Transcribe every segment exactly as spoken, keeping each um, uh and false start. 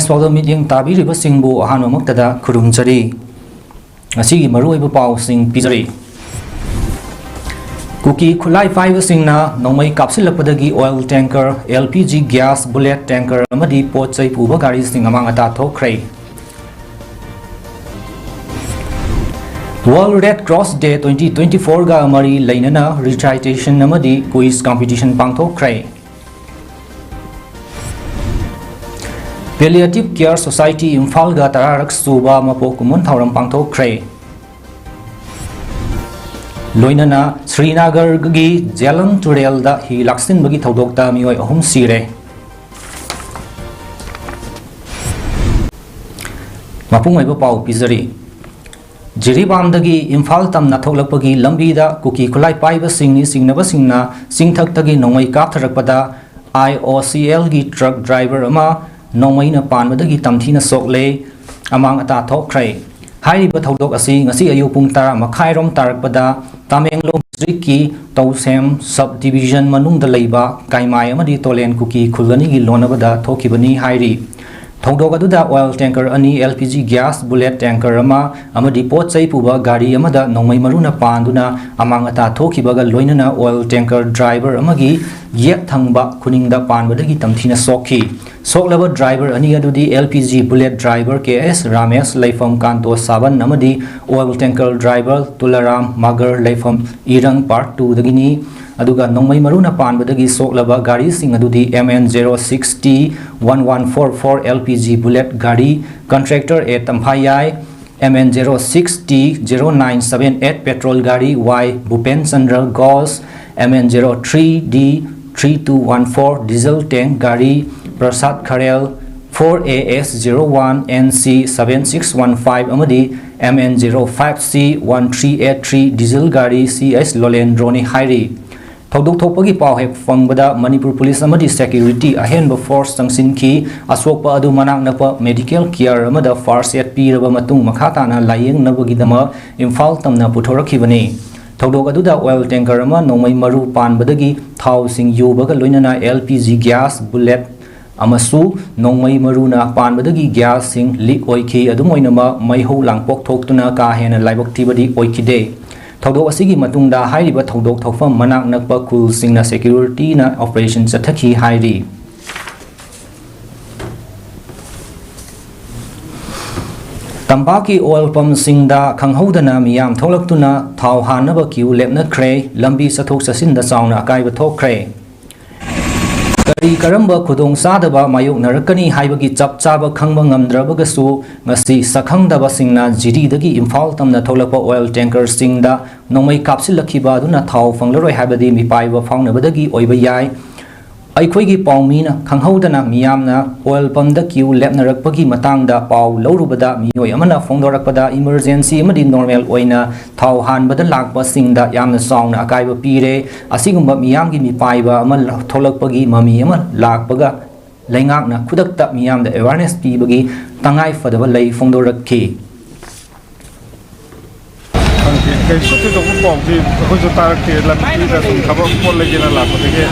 ꯄꯥꯎꯗ ꯃꯤꯠꯌꯦꯡ ꯇꯥꯕꯤꯔꯤꯕꯁꯤꯡꯕꯨ ꯑꯍꯥꯟꯕꯃꯛꯇꯗ ꯈꯨꯔꯨꯝꯖꯔꯤ꯫ ꯉꯁꯤꯒꯤ ꯃꯔꯨꯑꯣꯏꯕ ꯄꯥꯎꯁꯤꯡ ꯄꯤꯖꯔꯤ꯫ ꯀꯨꯀꯤ ꯈꯨꯠꯂꯥꯏ ꯄꯥꯏꯕꯁꯤꯡꯅ ꯅꯣꯡꯃꯩ ꯀꯥꯞꯁꯤꯜꯂꯛꯄꯗꯒꯤ oil tanker, L P G gas, bullet tanker ꯑꯃꯗꯤ ꯄꯣꯠ ꯆꯩ ꯄꯨꯕ ꯒꯥꯔꯤꯁꯤꯡ ꯑꯃꯥꯡ ꯑꯇꯥ ꯊꯣꯛꯈ꯭ꯔꯦ꯫ World Red Cross Day twenty twenty-four ꯒ ꯃꯔꯤ ꯂꯩꯅꯅ recitation ꯑꯃꯗꯤ quiz competition ꯄꯥꯡꯊꯣꯛꯈ꯭ꯔꯦ꯫ Palliative Care Society ꯏꯝꯐꯥꯜꯒ ꯇꯔꯥꯔꯛ ꯁꯨꯕ ꯃꯄꯣꯛ ꯀꯨꯝꯑꯣꯟ ꯊꯧꯔꯝ ꯄꯥꯡꯊꯣꯛꯈ꯭ꯔꯦ꯫ ꯂꯣꯏꯅꯅ ꯁ꯭ꯔꯤꯅꯒꯔꯒꯤ ꯖꯦꯂꯝ ꯇꯨꯔꯦꯜꯗ ꯍꯤ ꯂꯥꯛꯁꯤꯟꯕꯒꯤ ꯊꯧꯗꯣꯛꯇ ꯃꯤꯑꯣꯏ ꯑꯍꯨꯝ ꯁꯤꯔꯦ꯫ ꯃꯄꯨꯡ ꯑꯣꯏꯕ ꯄꯥꯎ ꯄꯤꯖꯔꯤ꯫ ꯖꯤꯔꯤꯕꯥꯝꯗꯒꯤ ꯏꯝꯐꯥꯜ ꯇꯝꯅ ꯊꯣꯛꯂꯛꯄꯒꯤ ꯂꯝꯕꯤꯗ ꯀꯨꯀꯤ ꯈꯨꯠꯂꯥꯏ ꯄꯥꯏꯕꯁꯤꯡꯅꯤ ꯆꯤꯡꯅꯕꯁꯤꯡꯅ ꯆꯤꯡꯊꯛꯇꯒꯤ ꯅꯣꯡꯃꯩ ꯀꯥꯞꯊꯔꯛꯄꯗ I O C L ꯒꯤ truck driver ꯑꯃ ꯅꯣꯡꯃꯩꯅ ꯄꯥꯟꯕꯗꯒꯤ ꯇꯝꯊꯤꯅ ꯁꯣꯛꯂꯦ, ꯑꯃꯥꯡ ꯑꯇꯥ ꯊꯣꯛꯈ꯭ꯔꯦ꯫ ꯍꯥꯏꯔꯤꯕ ꯊꯧꯗꯣꯛ ꯑꯁꯤ ꯉꯁꯤ ꯑꯌꯨꯛ ꯄꯨꯡ ꯇꯔꯥ ꯃꯈꯥꯏꯔꯣꯝ ꯇꯥꯔꯛꯄꯗ ꯇꯥꯃꯦꯡꯂꯣꯡ district ꯀꯤ ꯇꯧꯁꯦꯝ sub division ꯃꯅꯨꯡꯗ ꯂꯩꯕ ꯀꯥꯏꯃꯥꯏ ꯑꯃꯗꯤ ꯇꯣꯂꯦꯟ ꯀꯨꯀꯤ ꯈꯨꯜ ꯑꯅꯤꯒꯤ ꯂꯣꯟꯅꯕꯗ ꯊꯣꯛꯈꯤꯕꯅꯤ ꯍꯥꯏꯔꯤ꯫ ꯊꯧꯗꯣꯛ ꯑꯗꯨꯗ oil tanker ꯑꯅꯤ, L P G gas, bullet tanker ꯑꯃ ꯑꯃꯗꯤ ꯄꯣꯠ ꯆꯩ ꯄꯨꯕ ꯒꯥꯔꯤ ꯑꯃꯗ ꯅꯣꯡꯃꯩ ꯃꯔꯨꯅ ꯄꯥꯟꯗꯨꯅ ꯑꯃꯥꯡ ꯑꯇꯥ ꯊꯣꯛꯈꯤꯕꯒ ꯂꯣꯏꯅꯅ oil tanker driver ꯑꯃꯒꯤ ꯌꯦꯠ ꯊꯪꯕ ꯈꯨꯅꯤꯡꯗ ꯄꯥꯟꯕꯗꯒꯤ ꯇꯝꯊꯤꯅ ꯁꯣꯛꯈꯤ꯫ ꯁꯣꯛꯂꯕ driver ꯑꯅꯤ ꯑꯗꯨꯗꯤ L P G bullet driver K S Ramesh, ꯂꯩꯐꯝ ꯀꯥꯟꯇꯣ ꯁꯥꯕꯟ, ꯑꯃꯗꯤ oil tanker driver ꯇꯨꯂꯥꯔꯥꯝ ꯃꯥꯒꯔ, ꯂꯩꯐꯝ ꯏꯔꯪ part two ꯗꯒꯤꯅꯤ꯫ ꯑꯗꯨꯒ ꯅꯣꯡꯃꯩ ꯃꯔꯨꯅ ꯄꯥꯟꯕꯗꯒꯤ ꯁꯣꯛꯂꯕ ꯒꯥꯔꯤꯁꯤꯡ ꯑꯗꯨꯗꯤ M N zero six T one one four four L P G bullet ꯒꯥꯔꯤ, contractor A ꯇꯝꯐꯥꯌꯥꯏ, M N zero six T zero nine seven eight petrol ꯒꯥꯔꯤ, Y ꯚꯨꯄꯦꯟ Chandra ꯒꯣꯁ, M N zero three D three two one four diesel tank ꯒꯥꯔꯤ, ꯄ꯭ꯔꯁꯥꯗ ꯈꯔꯦꯜ, four A S zero one N C seven six one five ꯑꯃꯗꯤ M N zero five C one three eight three diesel ꯒꯥꯔꯤ, C S ꯂꯣꯂꯦꯟꯗ꯭ꯔꯣꯅꯤ ꯍꯥꯏꯔꯤ꯫ ꯊꯧꯗꯣꯛ ꯊꯣꯛꯄꯒꯤ ꯄꯥꯎ ꯍꯦꯛ ꯐꯪꯕꯗ Manipur police ꯑꯃꯗꯤ security ꯑꯍꯦꯟꯕ force ꯆꯪꯁꯤꯟꯈꯤ꯫ ꯑꯁꯣꯛꯄ ꯑꯗꯨ ꯃꯅꯥꯛ ꯅꯛꯄ medical care ꯑꯃꯗ first aid ꯄꯤꯔꯕ ꯃꯇꯨꯡ ꯃꯈꯥ ꯇꯥꯅ ꯂꯥꯌꯦꯡꯅꯕꯒꯤꯗꯃꯛ ꯏꯝꯐꯥꯜ ꯇꯝꯅ ꯄꯨꯊꯣꯔꯛꯈꯤꯕꯅꯤ꯫ ꯊꯧꯗꯣꯛ ꯑꯗꯨꯗ oil tanker ꯑꯃ ꯅꯣꯡꯃꯩ ꯃꯔꯨ ꯄꯥꯟꯕꯗꯒꯤ ꯊꯥꯎꯁꯤꯡ ꯌꯨꯕꯒ ꯂꯣꯏꯅꯅ L P G gas, bullet ꯑꯃꯁꯨ ꯅꯣꯡꯃꯩ ꯃꯔꯨꯅ ꯄꯥꯟꯕꯗꯒꯤ ꯒ꯭ꯌꯥꯁꯁꯤꯡ ꯂꯤꯛ ꯑꯣꯏꯈꯤ꯫ ꯑꯗꯨꯝ ꯑꯣꯏꯅꯃꯛ, ꯃꯩꯍꯧ ꯂꯥꯡꯄꯣꯛ ꯊꯣꯛꯇꯨꯅ ꯀꯥ ꯍꯦꯟꯅ ꯂꯥꯏꯕꯛ ꯊꯤꯕꯗꯤ ꯑꯣꯏꯈꯤꯗꯦ꯫ ꯊꯧꯗꯣꯛ ꯑꯁꯤꯒꯤ ꯃꯇꯨꯡꯗ ꯍꯥꯏꯔꯤꯕ ꯊꯧꯗꯣꯛ ꯊꯣꯛꯐꯝ ꯃꯅꯥꯛ ꯅꯛꯄ ꯈꯨꯜꯁꯤꯡꯅ ꯁꯦꯀ꯭ꯌꯨꯔꯤꯇꯤꯅ ꯑꯣꯄꯔꯦꯁꯟ ꯆꯠꯊꯈꯤ ꯍꯥꯏꯔꯤ꯫ ꯇꯝꯄꯥꯛꯀꯤ ꯑꯣꯏꯜ ꯄꯝꯁꯤꯡꯗ ꯈꯪꯍꯧꯗꯅ ꯃꯤꯌꯥꯝ ꯊꯣꯛꯂꯛꯇꯨꯅ ꯊꯥꯎ ꯍꯥꯟꯅꯕ ꯀ꯭ꯌꯨ ꯂꯦꯞꯅꯈ꯭ꯔꯦ꯫ ꯂꯝꯕꯤ ꯆꯠꯊꯣꯛ ꯆꯠꯁꯤꯟꯗ ꯆꯥꯎꯅ ꯑꯀꯥꯏꯕ ꯊꯣꯛꯈ꯭ꯔꯦ꯫ ꯀꯔꯤ ꯀꯔꯝꯕ ꯈꯨꯗꯣꯡꯆꯥꯗꯕ ꯃꯥꯌꯣꯛꯅꯔꯛꯀꯅꯤ ꯍꯥꯏꯕꯒꯤ ꯆꯞ ꯆꯥꯕ ꯈꯪꯕ ꯉꯝꯗ꯭ꯔꯕꯒꯁꯨ, ꯉꯁꯤ ꯁꯛꯈꯪꯗꯕꯁꯤꯡꯅ ꯖꯤꯔꯤꯗꯒꯤ ꯏꯝꯐꯥꯜ ꯇꯝꯅ ꯊꯣꯛꯂꯛꯄ ꯑꯣꯏꯜ ꯇꯦꯡꯀꯔꯁꯤꯡꯗ ꯅꯣꯡꯃꯩ ꯀꯥꯞꯁꯤꯜꯂꯛꯈꯤꯕ ꯑꯗꯨꯅ ꯊꯥꯎ ꯐꯪꯂꯔꯣꯏ ꯍꯥꯏꯕꯗꯤ ꯃꯤꯄꯥꯏꯕ ꯐꯥꯎꯅꯕꯗꯒꯤ ꯑꯣꯏꯕ ꯌꯥꯏ꯫ ꯑꯩꯈꯣꯏꯒꯤ ꯄꯥꯎꯃꯤꯅ ꯈꯪꯍꯧꯗꯅ ꯃꯤꯌꯥꯝꯅ ꯑꯣꯏꯜ ꯄꯝꯗ ꯀ꯭ꯌꯨ ꯂꯦꯞꯅꯔꯛꯄꯒꯤ ꯃꯇꯥꯡꯗ ꯄꯥꯎ ꯂꯧꯔꯨꯕꯗ, ꯃꯤꯑꯣꯏ ꯑꯃꯅ ꯐꯣꯡꯗꯣꯔꯛꯄꯗ, ꯏꯃꯔꯖꯦꯟꯁꯤ ꯑꯃꯗꯤ ꯅꯣꯔꯃꯦꯜ ꯑꯣꯏꯅ ꯊꯥꯎ ꯍꯥꯟꯕꯗ ꯂꯥꯛꯄꯁꯤꯡꯗ ꯌꯥꯝꯅ ꯆꯥꯎꯅ ꯑꯀꯥꯏꯕ ꯄꯤꯔꯦ꯫ ꯑꯁꯤꯒꯨꯝꯕ ꯃꯤꯌꯥꯝꯒꯤ ꯃꯤꯄꯥꯏꯕ ꯑꯃ ꯊꯣꯛꯂꯛꯄꯒꯤ ꯃꯃꯤ ꯑꯃ ꯂꯥꯛꯄꯒ ꯂꯩꯉꯥꯛꯅ ꯈꯨꯗꯛꯇ ꯃꯤꯌꯥꯝꯗ ꯑꯦꯋꯥꯔꯅꯦꯁ ꯄꯤꯕꯒꯤ ꯇꯉꯥꯏ ꯐꯗꯕ ꯂꯩ ꯐꯣꯡꯗꯣꯔꯛꯈꯤ꯫ ꯈꯪꯗꯦ, ꯀꯩꯁꯨ ꯊꯣꯏꯗꯣꯛꯄ ꯄꯥꯎꯗꯤ ꯑꯩꯈꯣꯏꯁꯨ ꯇꯥꯔꯛꯇꯦ꯫ ꯂꯝꯕꯤꯗ ꯁꯨꯝ ꯊꯕꯛ ꯄꯣꯠ ꯂꯩꯒꯦꯅ ꯂꯥꯛꯄꯗꯒꯤ,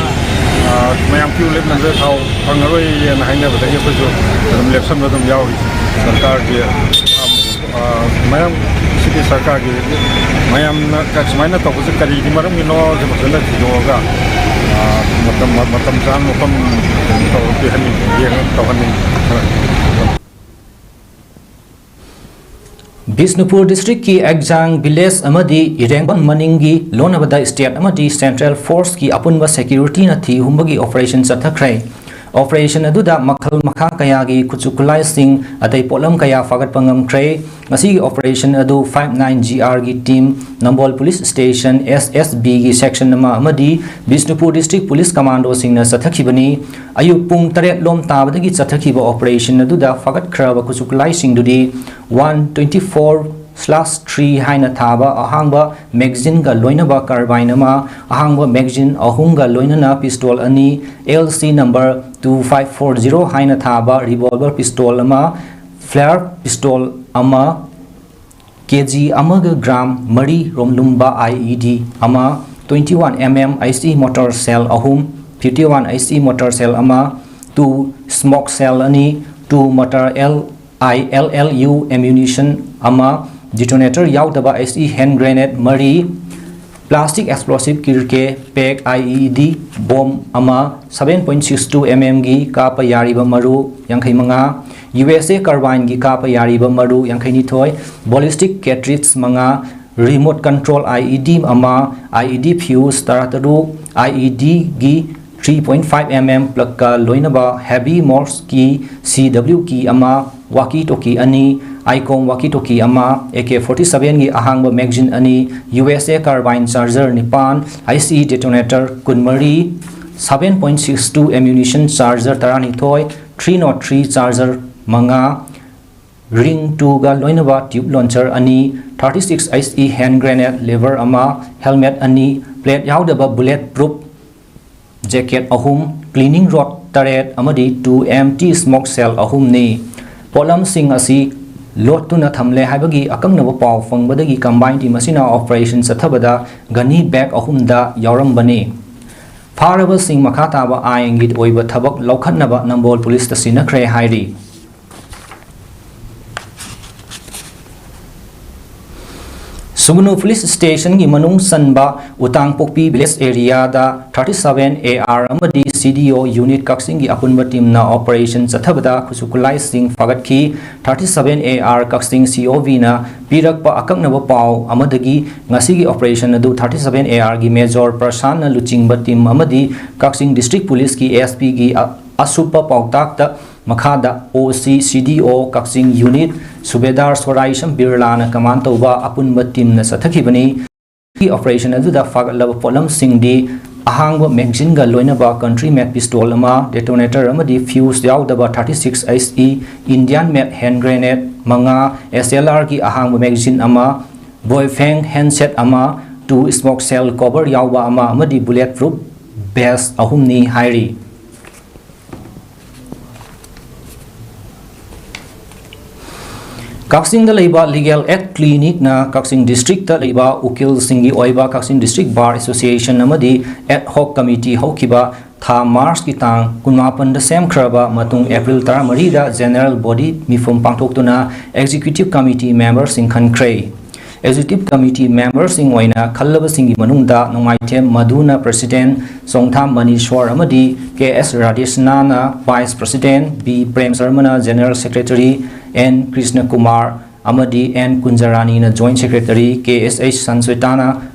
ꯑ, ꯃꯌꯥꯝ ꯀ꯭ꯌꯨ ꯂꯦꯞꯅꯗ꯭ꯔꯦ, ꯊꯥꯎ ꯐꯪꯉꯔꯣꯏꯅ ꯍꯥꯏꯅꯕꯗꯒꯤ ꯑꯩꯈꯣꯏꯁꯨ ꯑꯗꯨꯝ ꯂꯦꯞꯁꯟꯕ ꯑꯗꯨꯝ ꯌꯥꯎꯔꯤ꯫ ꯁꯔꯀꯥꯔꯒꯤ, ꯑ, ꯃꯌꯥꯝ ꯁꯤꯒꯤ ꯁꯔꯀꯥꯔꯒꯤ ꯃꯌꯥꯝꯅ ꯀ-, ꯁꯨꯃꯥꯏꯅ ꯇꯧꯕꯁꯦ ꯀꯔꯤꯒꯤ ꯃꯔꯝꯒꯤꯅꯣꯁꯦ ꯐꯖꯅ ꯊꯤꯗꯣꯛꯑꯒ, ꯑ, ꯃꯇꯝ, ꯃꯇꯝ ꯆꯥꯅ ꯃꯐꯝ ꯀꯩꯅꯣ ꯇꯧꯔꯒ ꯄꯤꯍꯟꯅꯤꯡ-, ꯌꯦꯡꯉ ꯇꯧꯍꯟꯅꯤꯡꯉꯤ ꯈꯔ꯫ ꯕꯤꯁꯅꯨꯄꯨꯔ ꯗꯤꯁꯇ꯭ꯔꯤꯛꯀꯤ ꯑꯦꯛꯖꯥꯡ ꯚꯤꯂꯦꯖ ꯑꯃꯗꯤ ꯏꯔꯦꯡꯕꯝ ꯃꯅꯤꯡꯒꯤ ꯂꯣꯟꯅꯕꯗ ꯁ꯭ꯇꯦꯠ ꯑꯃꯗꯤ ꯁꯦꯟꯇ꯭ꯔꯦꯜ ꯐꯣꯔꯁꯀꯤ ꯑꯄꯨꯟꯕ ꯁꯦꯀ꯭ꯌꯨꯔꯤꯇꯤꯅ ꯊꯤ ꯍꯨꯝꯕꯒꯤ ꯑꯣꯄꯔꯦꯁꯟ ꯆꯠꯊꯈ꯭ꯔꯦ꯫ ꯑꯣꯄꯔꯦꯁꯟ ꯑꯗꯨꯗ ꯃꯈꯜ ꯃꯈꯥ ꯀꯌꯥꯒꯤ ꯈꯨꯠꯁꯨ ꯈꯨꯠꯂꯥꯏꯁꯤꯡ ꯑꯇꯩ ꯄꯣꯠꯂꯝ ꯀꯌꯥ ꯐꯥꯒꯠꯄ ꯉꯝꯈ꯭ꯔꯦ꯫ ꯉꯁꯤꯒꯤ ꯑꯣꯄꯔꯦꯁꯟ ꯑꯗꯨ five nine G R ꯒꯤ ꯇꯤꯝ, ꯅꯝꯕꯣꯜ police station, S S B ꯒꯤ ꯁꯦꯛꯁꯟ ꯑꯃ ꯑꯃꯗꯤ ꯕꯤꯁꯅꯨꯄꯨꯔ ꯗꯤꯁꯇ꯭ꯔꯤꯛ ꯄꯨꯂꯤꯁ ꯀꯃꯥꯟꯗꯣꯁꯤꯡꯅ ꯆꯠꯊꯈꯤꯕꯅꯤ꯫ ꯑꯌꯨꯛ ꯄꯨꯡ ꯇꯔꯦꯠ ꯂꯣꯝ ꯇꯥꯕꯗꯒꯤ ꯆꯠꯊꯈꯤꯕ ꯑꯣꯄꯔꯦꯁꯟ ꯑꯗꯨꯗ ꯐꯥꯒꯠꯈ꯭ꯔꯕ ꯈꯨꯠꯁꯨ ꯈꯨꯠꯂꯥꯏꯁꯤꯡꯗꯨꯗꯤ one twenty four slash three ꯍꯥꯏꯅ ꯊꯥꯕ ꯑꯍꯥꯡꯕ ꯃꯦꯒꯖꯤꯟꯒ ꯂꯣꯏꯅꯕ carbine ꯑꯃ, ꯑꯍꯥꯡꯕ ꯃꯦꯒꯖꯤꯟ ꯑꯍꯨꯝꯒ ꯂꯣꯏꯅꯅ ꯄꯤꯁꯇꯣꯜ ꯑꯅꯤ, L C number two five four zero ꯍꯥꯏꯅ ꯊꯥꯕ revolver pistol ꯑꯃ, flare pistol ꯑꯃ, ꯀꯦ ꯖꯤ ꯑꯃꯒ ꯒ꯭ꯔꯥꯝ ꯃꯔꯤ ꯔꯣꯝ ꯂꯨꯝꯕ I E D ꯑꯃ, twenty one M M I C mortar shell ꯑꯍꯨꯝ, fifty one I C mortar shell ꯑꯃ, two smoke shell ꯑꯅꯤ, two mortar L I L L U ammunition ꯑꯃ, detonator ꯌꯥꯎꯗꯕ H E hand grenade ꯃꯔꯤ, plastic explosive ꯀꯤꯔꯀꯦ pack I E D bomb ꯑꯃ, seven point six two mm ꯒꯤ ꯀꯥꯞꯄ ꯌꯥꯔꯤꯕ ꯃꯔꯨ ꯌꯥꯡꯈꯩ ꯃꯉꯥ, U S A carbine ꯒꯤ ꯀꯥꯞꯄ ꯌꯥꯔꯤꯕ ꯃꯔꯨ ꯌꯥꯡꯈꯩ ꯅꯤꯊꯣꯏ, ballistic cartridge ꯃꯉꯥ, remote control I E D ꯑꯃ, I E D fuse ꯇꯔꯥ ꯇꯔꯨꯛ, I E D ꯒꯤ three point five mm plug ꯀ ꯂꯣꯏꯅꯕ heavy morse key, C W key ꯑꯃ, walkie talkie ꯑꯅꯤ, ICOM walkie talkie ꯑꯃ, A K forty seven ꯒꯤ ꯑꯍꯥꯡꯕ magazine ꯑꯅꯤ, U S A carbine charger ꯅꯤꯄꯥꯟ, H E detonator ꯀꯨꯟꯃꯔꯤ, seven point six two ammunition charger ꯇꯔꯥꯅꯤꯊꯣꯏ, three nought three charger ꯃꯉꯥ, ring two ꯒ ꯂꯣꯏꯅꯕ tube launcher ꯑꯅꯤ, thirty six H E hand grenade lever ꯑꯃ, helmet ꯑꯅꯤ, plate ꯌꯥꯎꯗꯕ bullet proof jacket ꯑꯍꯨꯝ, cleaning rod ꯇꯔꯦꯠ ꯑꯃꯗꯤ two empty smoke shell ꯑꯍꯨꯝꯅꯤ꯫ ꯄꯣꯠꯂꯝꯁꯤꯡ ꯑꯁꯤ ꯂꯣꯠꯇꯨꯅ ꯊꯝꯂꯦ ꯍꯥꯏꯕꯒꯤ ꯑꯀꯛꯅꯕ ꯄꯥꯎ ꯐꯪꯕꯗꯒꯤ combined team ꯑꯁꯤꯅ operation ꯆꯠꯊꯕꯗ gun bag ꯑꯍꯨꯝꯗ ꯌꯥꯎꯔꯝꯕꯅꯤ꯫ ꯐꯥꯔꯕꯁꯤꯡ ꯃꯈꯥ ꯇꯥꯕ ꯑꯥꯏꯟꯒꯤ ꯑꯣꯏꯕ ꯊꯕꯛ ꯂꯧꯈꯠꯅꯕ ꯅꯝꯕꯣꯜ ꯄꯨꯂꯤꯁꯇ ꯁꯤꯟꯅꯈ꯭ꯔꯦ ꯍꯥꯏꯔꯤ꯫ ꯁꯨꯒꯅꯨ police station ꯒꯤ ꯃꯅꯨꯡ ꯆꯟꯕ ꯎꯇꯥꯡꯄꯣꯛꯄꯤ village area the thirty seven A R ꯑꯃꯗꯤ C D O unit ꯀꯛꯆꯤꯡꯒꯤ ꯑꯄꯨꯟꯕ team ꯅ operation ꯆꯠꯊꯕꯗ ꯈꯨꯠꯁꯨ ꯈꯨꯠꯂꯥꯏꯁꯤꯡ ꯐꯥꯒꯠꯈꯤ꯫ Thirty seven A R Kakching C O V ꯅ ꯄꯤꯔꯛꯄ ꯑꯀꯛꯅꯕ ꯄꯥꯎ ꯑꯃꯗꯒꯤ ꯉꯁꯤꯒꯤ operation ꯑꯗꯨ thirty seven A R ꯒꯤ Major ꯄ꯭ꯔꯁꯥꯟꯅ ꯂꯨꯆꯤꯡꯕ team ꯑꯃꯗꯤ ꯀꯛꯆꯤꯡ district police ꯀꯤ S P ꯒꯤ ꯑ-, ꯑꯁꯨꯞꯄ ꯄꯥꯎꯇꯥꯛꯇ ꯃꯈꯥꯗ O C, C D O, ꯀꯛꯆꯤꯡ unit, ꯁꯨꯕꯦꯗꯥꯔ ꯁꯣꯔꯥꯏꯁꯝ ꯕꯤꯔꯂꯥꯅ command ꯇꯧꯕ ꯑꯄꯨꯟꯕ team ꯅ ꯆꯠꯊꯈꯤꯕꯅꯤ꯫ Operation ꯑꯗꯨꯗ ꯐꯥꯒꯠꯂꯕ ꯄꯣꯠꯂꯝꯁꯤꯡꯗꯤ ꯑꯍꯥꯡꯕ magazine ꯒ ꯂꯣꯏꯅꯕ country made pistol ꯑꯃ, detonator ꯑꯃꯗꯤ fuse ꯌꯥꯎꯗꯕ thirty six H E Indian made hand grenade ꯃꯉꯥ, S L R ꯒꯤ ꯑꯍꯥꯡꯕ magazine ꯑꯃ, Baofeng handset ꯑꯃ, two smoke shell cover ꯌꯥꯎꯕ ꯑꯃ ꯑꯃꯗꯤ bullet proof vest ꯑꯍꯨꯝꯅꯤ ꯍꯥꯏꯔꯤ꯫ ꯀꯛꯆꯤꯡꯗ ꯂꯩꯕ Legal Aid Clinic ꯅ ꯀꯛꯆꯤꯡ district ꯇ ꯂꯩꯕ ꯎꯀꯤꯜꯁꯤꯡꯒꯤ ꯑꯣꯏꯕ ꯀꯛꯆꯤꯡ District Bar Association ꯑꯃꯗꯤ ad hoc committee ꯍꯧꯈꯤꯕ ꯊꯥ ꯃꯥꯔꯆꯀꯤ ꯇꯥꯡ ꯀꯨꯟꯃꯥꯄꯟꯗ ꯁꯦꯝꯈ꯭ꯔꯕ ꯃꯇꯨꯡ ꯑꯦꯄ꯭ꯔꯤꯜ ꯇꯔꯥꯃꯔꯤꯗ General Body ꯃꯤꯐꯝ ꯄꯥꯡꯊꯣꯛꯇꯨꯅ Executive Committee memberꯁꯤꯡ ꯈꯟꯈ꯭ꯔꯦ꯫ Executive Committee memberꯁꯤꯡ ꯑꯣꯏꯅ ꯈꯜꯂꯕꯁꯤꯡꯒꯤ ꯃꯅꯨꯡꯗ ꯅꯣꯡꯃꯥꯏꯊꯦꯝ ꯃꯙꯨꯅ President, ꯆꯣꯡꯊꯥꯝ ꯃꯅꯤꯁ꯭ꯋꯔ ꯑꯃꯗꯤ ꯀꯦ ꯑꯦꯁ ꯔꯥꯙꯦꯁ꯭ꯌꯥꯝꯅ Vice President, ꯕꯤ ꯄ꯭ꯔꯦꯝ ꯁꯔꯃꯅ General Secretary, N Krishna Kumar ꯑꯃꯗꯤ ꯑꯦꯟ ꯀꯨꯟꯖꯔꯥꯅꯤꯅ Joint Secretary, K S H ꯁꯟꯁ꯭ꯋꯦꯇꯥꯅ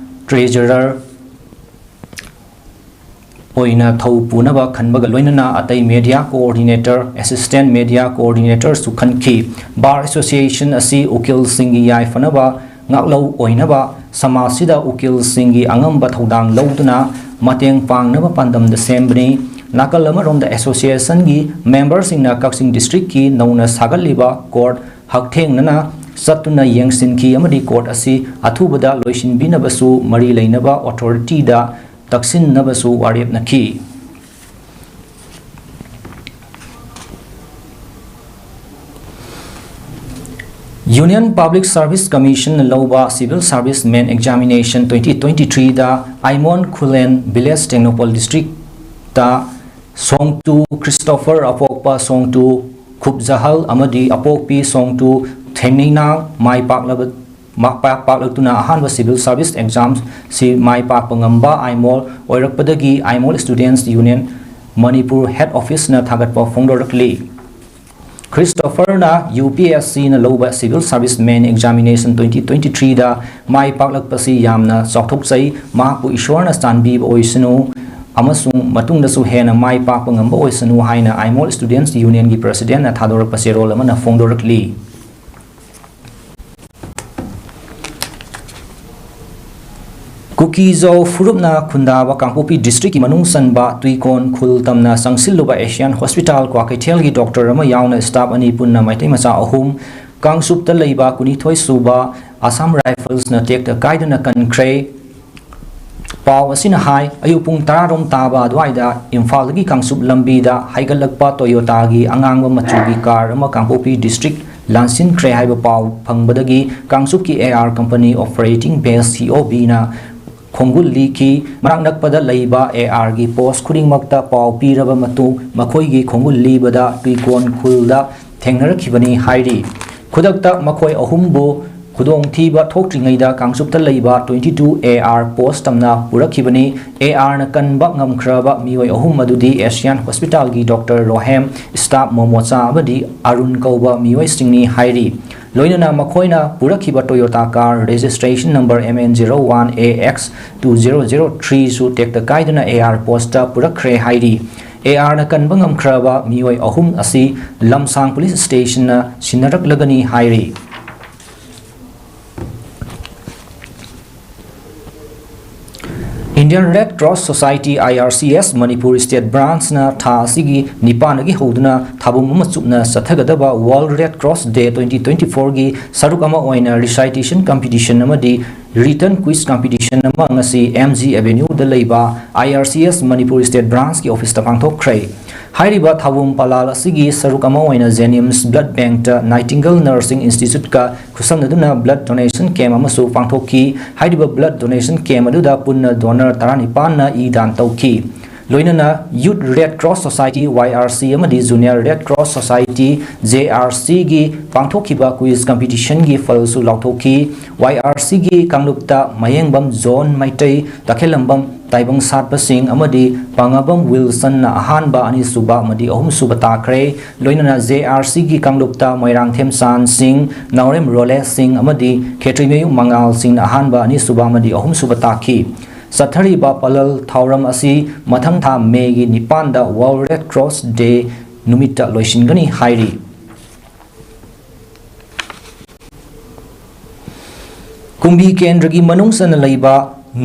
Treasurer ꯑꯣꯏꯅ ꯊꯧ ꯄꯨꯅꯕ ꯈꯟꯕꯒ ꯂꯣꯏꯅꯅ ꯑꯇꯩ Media Coordinator, Assistant Media Coordinatorꯁꯨ ꯈꯟꯈꯤ꯫ Bar Association ꯑꯁꯤ ꯎꯀꯤꯜꯁꯤꯡꯒꯤ ꯌꯥꯏꯐꯅꯕ, ꯉꯥꯛꯂꯧ ꯑꯣꯏꯅꯕ, ꯁꯃꯥꯖꯁꯤꯗ ꯎꯀꯤꯜꯁꯤꯡꯒꯤ ꯑꯉꯝꯕ ꯊꯧꯗꯥꯡ ꯂꯧꯗꯨꯅ ꯃꯇꯦꯡ ꯄꯥꯡꯅꯕ ꯄꯥꯟꯗꯝꯗ ꯁꯦꯝꯕꯅꯤ꯫ ꯅꯥꯀꯜ ꯑꯃꯔꯣꯝꯗ Associationꯒꯤ memberꯁꯤꯡꯅ ꯀꯛꯆꯤꯡ Districtꯀꯤ ꯅꯧꯅ ꯁꯥꯒꯠꯂꯤꯕ court ꯍꯛꯊꯦꯡꯅꯅ ꯆꯠꯇꯨꯅ ꯌꯦꯡꯁꯤꯟꯈꯤ ꯑꯃꯗꯤ court ꯑꯁꯤ ꯑꯊꯨꯕꯗ ꯂꯣꯏꯁꯤꯟꯕꯤꯅꯕꯁꯨ ꯃꯔꯤ ꯂꯩꯅꯕ authorityꯗ ꯇꯛꯁꯤꯟꯅꯕꯁꯨ ꯋꯥꯔꯦꯞꯅꯈꯤ꯫ Union Public Service Commissionꯅ ꯂꯧꯕ Civil Service Main Examination twenty twenty-threeꯗ ꯑꯥꯏꯃꯣꯜ ꯈꯨꯂꯦꯟ Village ꯇꯦꯡꯅꯧꯄꯜ Districtꯇ ꯁꯣꯡꯇꯨ ꯈ꯭ꯔꯤꯁꯇꯣꯐꯔ, ꯑꯄꯣꯛꯄ ꯁꯣꯡꯇꯨ ꯈꯨꯞꯖꯍꯜ ꯑꯃꯗꯤ ꯑꯄꯣꯛꯄꯤ ꯁꯣꯡꯇꯨ ꯊꯦꯡꯅꯩꯅꯥ ꯃꯥꯏ ꯄꯥꯛꯂꯕ ꯃꯥ-, ꯄꯥꯛ-, ꯄꯥꯛꯂꯛꯇꯨꯅ ꯑꯍꯥꯟꯕ Civil Service Examꯁꯤ ꯃꯥꯏ ꯄꯥꯛꯄ ꯉꯝꯕ Aimol ꯑꯣꯏꯔꯛꯄꯗꯒꯤ Aimol Students Union Manipur Head Officeꯅ ꯊꯥꯒꯠꯄ ꯐꯣꯡꯗꯣꯔꯛꯂꯤ꯫ ꯈ꯭ꯔꯤꯁꯇꯣꯐꯔꯅ UPSCꯅ ꯂꯧꯕ Civil Service Main Examination twenty twenty-threeꯗ ꯃꯥꯏ ꯄꯥꯛꯂꯛꯄꯁꯤ ꯌꯥꯝꯅ ꯆꯥꯎꯊꯣꯛꯆꯩ꯫ ꯃꯍꯥꯛꯄꯨ ꯏꯁꯣꯔꯅ ꯆꯥꯟꯕꯤꯕ ꯑꯣꯏꯁꯅꯨ ꯑꯃꯁꯨꯡ ꯃꯇꯨꯡꯗꯁꯨ ꯍꯦꯟꯅ ꯃꯥꯏ ꯄꯥꯛꯄ ꯉꯝꯕ ꯑꯣꯏꯁꯅꯨ ꯍꯥꯏꯅ ꯑꯥꯏꯃꯣꯜ Students Unionꯒꯤ Presidentꯅ ꯊꯥꯗꯣꯔꯛꯄ ꯆꯦꯔꯣꯜ ꯑꯃꯅ ꯐꯣꯡꯗꯣꯔꯛꯂꯤ꯫ ꯀꯨꯀꯤ-ꯖꯣ ꯐꯨꯔꯨꯞꯅ ꯈꯨꯟꯗꯥꯕ ꯀꯥꯡꯄꯣꯛꯄꯤ Districtꯀꯤ ꯃꯅꯨꯡ ꯆꯟꯕ ꯇꯨꯏꯀꯣꯟ ꯈꯨꯜ ꯇꯝꯅ ꯆꯪꯁꯤꯜꯂꯨꯕ Asian Hospital ꯀ꯭ꯋꯥꯀꯩꯊꯦꯜꯒꯤ doctor ꯑꯃ ꯌꯥꯎꯅ staff ꯑꯅꯤ ꯄꯨꯟꯅ ꯃꯩꯇꯩ ꯃꯆꯥ ꯑꯍꯨꯝ ꯀꯥꯡꯆꯨꯞꯇ ꯂꯩꯕ ꯀꯨꯟꯅꯤꯊꯣꯏ ꯁꯨꯕ Assam Riflesꯅ ꯇꯦꯛꯇ ꯀꯥꯏꯗꯅ ꯀꯟꯈ꯭ꯔꯦ꯫ ꯄꯥꯎ ꯑꯁꯤꯅ ꯍꯥꯏ, ꯑꯌꯨꯛ ꯄꯨꯡ ꯇꯔꯥꯔꯣꯝ ꯇꯥꯕ ꯑꯗꯨꯋꯥꯏꯗ ꯏꯝꯐꯥꯜꯗꯒꯤ ꯀꯥꯡꯆꯨꯞ ꯂꯝꯕꯤꯗ ꯍꯥꯏꯒꯠꯂꯛꯄ Toyotaꯒꯤ ꯑꯉꯥꯡꯕ ꯃꯆꯨꯒꯤ car ꯑꯃ ꯀꯥꯡꯄꯣꯛꯄꯤ District ꯂꯥꯟꯁꯤꯟꯈ꯭ꯔꯦ ꯍꯥꯏꯕ ꯄꯥꯎ ꯐꯪꯕꯗꯒꯤ ꯀꯥꯡꯆꯨꯞꯀꯤ AR Company Operating Base, COBꯅ ꯈꯣꯡꯒꯨꯜ ꯂꯤꯈꯤ꯫ ꯃꯅꯥꯛ ꯅꯛꯄꯗ ꯂꯩꯕ AR ꯒꯤ post ꯈꯨꯗꯤꯡꯃꯛꯇ ꯄꯥꯎ ꯄꯤꯔꯕ ꯃꯇꯨꯡ ꯃꯈꯣꯏꯒꯤ ꯈꯣꯡꯒꯨꯜ ꯂꯤꯕꯗ ꯇꯨꯏꯀꯣꯟ ꯈꯨꯜꯗ ꯊꯦꯡꯅꯔꯛꯈꯤꯕꯅꯤ ꯍꯥꯏꯔꯤ꯫ ꯈꯨꯗꯛꯇ ꯃꯈꯣꯏ ꯑꯍꯨꯝꯕꯨ ꯈꯨꯗꯣꯡꯊꯤꯕ ꯊꯣꯛꯇ꯭ꯔꯤꯉꯩꯗ ꯀꯥꯡꯆꯨꯞꯇ ꯂꯩꯕ twenty two AR post ꯇꯝꯅ ꯄꯨꯔꯛꯈꯤꯕꯅꯤ꯫ AR ꯅ ꯀꯟꯕ ꯉꯝꯈ꯭ꯔꯕ ꯃꯤꯑꯣꯏ ꯑꯍꯨꯝ ꯑꯗꯨꯗꯤ Asian Hospital ꯒꯤ doctor ꯔꯣꯍꯦꯝ, staff ꯃꯣꯃꯣꯆꯥ ꯑꯃꯗꯤ ꯑꯔꯨꯟ ꯀꯧꯕ ꯃꯤꯑꯣꯏꯁꯤꯡꯅꯤ ꯍꯥꯏꯔꯤ꯫ ꯂꯣꯏꯅꯅ ꯃꯈꯣꯏꯅ ꯄꯨꯔꯛꯈꯤꯕ Toyota car registration number MN zero one AX two zero zero three ꯁꯨ ꯇꯦꯛꯇ ꯀꯥꯏꯗꯅ AR post ꯇ ꯄꯨꯔꯛꯈ꯭ꯔꯦ ꯍꯥꯏꯔꯤ꯫ AR ꯅ ꯀꯟꯕ ꯉꯝꯈ꯭ꯔꯕ ꯃꯤꯑꯣꯏ ꯑꯍꯨꯝ ꯑꯁꯤ ꯂꯝꯁꯥꯡ police station ꯅ ꯁꯤꯟꯅꯔꯛꯂꯒꯅꯤ ꯍꯥꯏꯔꯤ꯫ Indian Red Cross Society, IRCS, Manipur State Branch ꯅ ꯊꯥ ꯑꯁꯤꯒꯤ ꯅꯤꯄꯥꯟꯗꯒꯤ ꯍꯧꯗꯨꯅ ꯊꯥꯕꯨꯝ ꯑꯃ ꯆꯨꯞꯅ ꯆꯠꯊꯒꯗꯕ World Red Cross Day twenty twenty four ꯒꯤ ꯁꯔꯨꯛ ꯑꯃ ꯑꯣꯏꯅ recitation competition ꯑꯃꯗꯤ written quiz competition ꯑꯃ ꯉꯁꯤ MG Avenue ꯗ ꯂꯩꯕ IRCS Manipur State Branch ꯀꯤ office ꯇ ꯄꯥꯡꯊꯣꯛꯈ꯭ꯔꯦ꯫ ꯍꯥꯏꯔꯤꯕ ꯊꯥꯕꯨꯝ ꯄꯂꯥꯜ ꯑꯁꯤꯒꯤ ꯁꯔꯨꯛ ꯑꯃ ꯑꯣꯏꯅ JNIMS Blood Bank ꯇ Nightingale Nursing Institute ꯀ ꯈꯨꯠꯁꯝꯅꯗꯨꯅ blood donation camp ꯑꯃꯁꯨ ꯄꯥꯡꯊꯣꯛꯈꯤ꯫ ꯍꯥꯏꯔꯤꯕ blood donation camp ꯑꯗꯨꯗ ꯄꯨꯟꯅ donor ꯇꯔꯥꯅꯤꯄꯥꯟꯅ ꯏ ꯗꯥꯟ ꯇꯧꯈꯤ꯫ ꯂꯣꯏꯅꯅ Youth Red Cross Society, YRC, ꯑꯃꯗꯤ Junior Red Cross Society, JRC, ꯒꯤ ꯄꯥꯡꯊꯣꯛꯈꯤꯕ quiz competition ꯒꯤ ꯐꯜꯁꯨ ꯂꯥꯎꯊꯣꯛꯈꯤ꯫ YRC ꯒꯤ ꯀꯥꯡꯂꯨꯞꯇ ꯃꯌꯦꯡꯕꯝ ꯖꯣꯟ ꯃꯩꯇꯩ, ꯇꯈꯦꯂꯝꯕꯝ ꯇꯥꯏꯕꯪ ꯁꯥꯠꯄꯁꯤꯡ ꯑꯃꯗꯤ ꯄꯥꯉꯥꯕꯝ ꯋꯤꯜꯁꯟꯅ ꯑꯍꯥꯟꯕ, ꯑꯅꯤꯁꯨꯕ ꯑꯃꯗꯤ ꯑꯍꯨꯝꯁꯨꯕ ꯇꯥꯈ꯭ꯔꯦ꯫ ꯂꯣꯏꯅꯅ JRC ꯒꯤ ꯀꯥꯡꯂꯨꯞꯇ ꯃꯣꯏꯔꯥꯡꯊꯦꯝ ꯆꯥꯟ ꯁꯤꯡ, ꯅꯥꯎꯔꯦꯝ ꯔꯣꯂꯦꯁ ꯁꯤꯡ ꯑꯃꯗꯤ ꯈꯦꯇ꯭ꯔꯤꯃꯌꯨꯝ ꯃꯉꯥꯜ ꯁꯤꯡꯅ ꯑꯍꯥꯟꯕ, ꯑꯅꯤꯁꯨꯕ ꯑꯃꯗꯤ ꯑꯍꯨꯝꯁꯨꯕ ꯇꯥꯈꯤ꯫ ꯆꯠꯊꯔꯤꯕ ꯄꯂꯜ ꯊꯧꯔꯝ ꯑꯁꯤ ꯃꯊꯪ ꯊꯥ ꯃꯦꯒꯤ ꯅꯤꯄꯥꯟꯗ World Red Cross Day ꯅꯨꯃꯤꯠꯇ ꯂꯣꯏꯁꯤꯟꯒꯅꯤ ꯍꯥꯏꯔꯤ꯫ ꯀꯨꯝꯕꯤ ꯀꯦꯟꯗ꯭ꯔꯒꯤ ꯃꯅꯨꯡ ꯆꯟꯅ ꯂꯩꯕ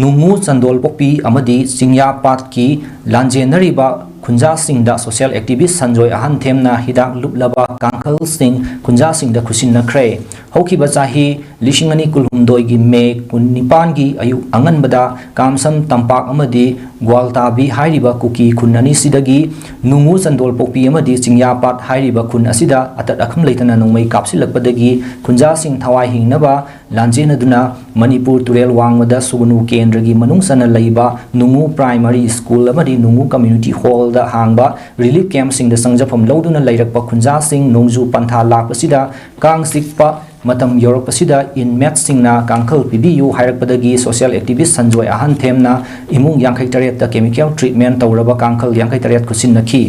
ꯅꯨꯡꯉꯨ ꯆꯟꯗꯣꯜꯄꯣꯛꯄꯤ ꯑꯃꯗꯤ ꯆꯤꯡꯌꯥ ꯄꯥꯠꯀꯤ ꯂꯥꯟꯖꯦꯟꯅꯔꯤꯕ ꯈꯨꯟꯖꯥꯁꯤꯡꯗ social activist ꯁꯟꯖꯣꯏ ꯑꯍꯟꯊꯦꯝꯅ ꯍꯤꯗꯥꯛ ꯂꯨꯞꯂꯕ ꯀꯥꯡꯈꯜꯁꯤꯡ ꯈꯨꯟꯖꯥꯁꯤꯡꯗ ꯈꯨꯠꯁꯤꯟꯅꯈ꯭ꯔꯦ꯫ ꯍꯧꯈꯤꯕ ꯆꯍꯤ ꯂꯤꯁꯤꯡ ꯑꯅꯤ ꯀꯨꯟꯍꯨꯝꯗꯣꯏꯒꯤ ꯃꯦ ꯀꯨꯟꯅꯤꯄꯥꯟꯒꯤ ꯑꯌꯨꯛ ꯑꯉꯟꯕꯗ ꯀꯥꯝꯁꯝ ꯇꯝꯄꯥꯛ ꯑꯃꯗꯤ ꯒ꯭ꯋꯥꯜꯇꯥꯕꯤ ꯍꯥꯏꯔꯤꯕ ꯀꯨꯀꯤ ꯈꯨꯟ ꯑꯅꯤꯁꯤꯗꯒꯤ ꯅꯨꯡꯉꯨ ꯆꯟꯗꯣꯜ ꯄꯣꯛꯄꯤ ꯑꯃꯗꯤ ꯆꯤꯡꯌꯥꯄꯥꯠ ꯍꯥꯏꯔꯤꯕ ꯈꯨꯟ ꯑꯁꯤꯗ ꯑꯇꯠ ꯑꯈꯝ ꯂꯩꯇꯅ ꯅꯣꯡꯃꯩ ꯀꯥꯞꯁꯤꯜꯂꯛꯄꯗꯒꯤ ꯈꯨꯟꯖꯥꯁꯤꯡ ꯊꯋꯥꯏ ꯍꯤꯡꯅꯕ ꯂꯥꯟꯖꯦꯟꯅꯗꯨꯅ ꯃꯅꯤꯄꯨꯔ ꯇꯨꯔꯦꯜ ꯋꯥꯡꯃꯗ ꯁꯨꯒꯅꯨ ꯀꯦꯟꯗ꯭ꯔꯒꯤ ꯃꯅꯨꯡ ꯆꯟꯅ ꯂꯩꯕ ꯅꯨꯡꯉꯨ ꯄ꯭ꯔꯥꯏꯃꯔꯤ ꯁ꯭ꯀꯨꯜ ꯑꯃꯗꯤ ꯅꯨꯡꯉꯨ ꯀꯝꯃ꯭ꯌꯨꯅꯤꯇꯤ ꯍꯣꯜꯗ ꯍꯥꯡꯕ ꯔꯤꯂꯤꯐ ꯀꯦꯝꯞꯁꯤꯡꯗ ꯆꯪꯖꯐꯝ ꯂꯧꯗꯨꯅ ꯂꯩꯔꯛꯄ ꯈꯨꯟꯖꯥꯁꯤꯡ ꯅꯣꯡꯖꯨ ꯄꯟꯊꯥ ꯂꯥꯛꯄꯁꯤꯗ ꯀꯥꯡ ꯆꯤꯛꯄ ꯃꯇꯝ ꯌꯧꯔꯛꯄꯁꯤꯗ ꯏꯟꯃꯦꯠꯁꯤꯡꯅ ꯀꯥꯡꯈꯜ ꯄꯤꯕꯤꯌꯨ ꯍꯥꯏꯔꯛꯄꯗꯒꯤ ꯁꯣꯁꯤꯌꯦꯜ ꯑꯦꯛꯇꯤꯚꯤꯁ ꯁꯟꯖꯣꯏ ꯑꯍꯟꯊꯦꯝꯅ ꯏꯃꯨꯡ ꯌꯥꯡꯈꯩ ꯇꯔꯦꯠꯇ ꯀꯦꯃꯤꯀꯦꯜ ꯇ꯭ꯔꯤꯠꯃꯦꯟ ꯇꯧꯔꯕ ꯀꯥꯡꯈꯜ ꯌꯥꯡꯈꯩ ꯇꯔꯦꯠ ꯈꯨꯠꯁꯤꯟꯅꯈꯤ꯫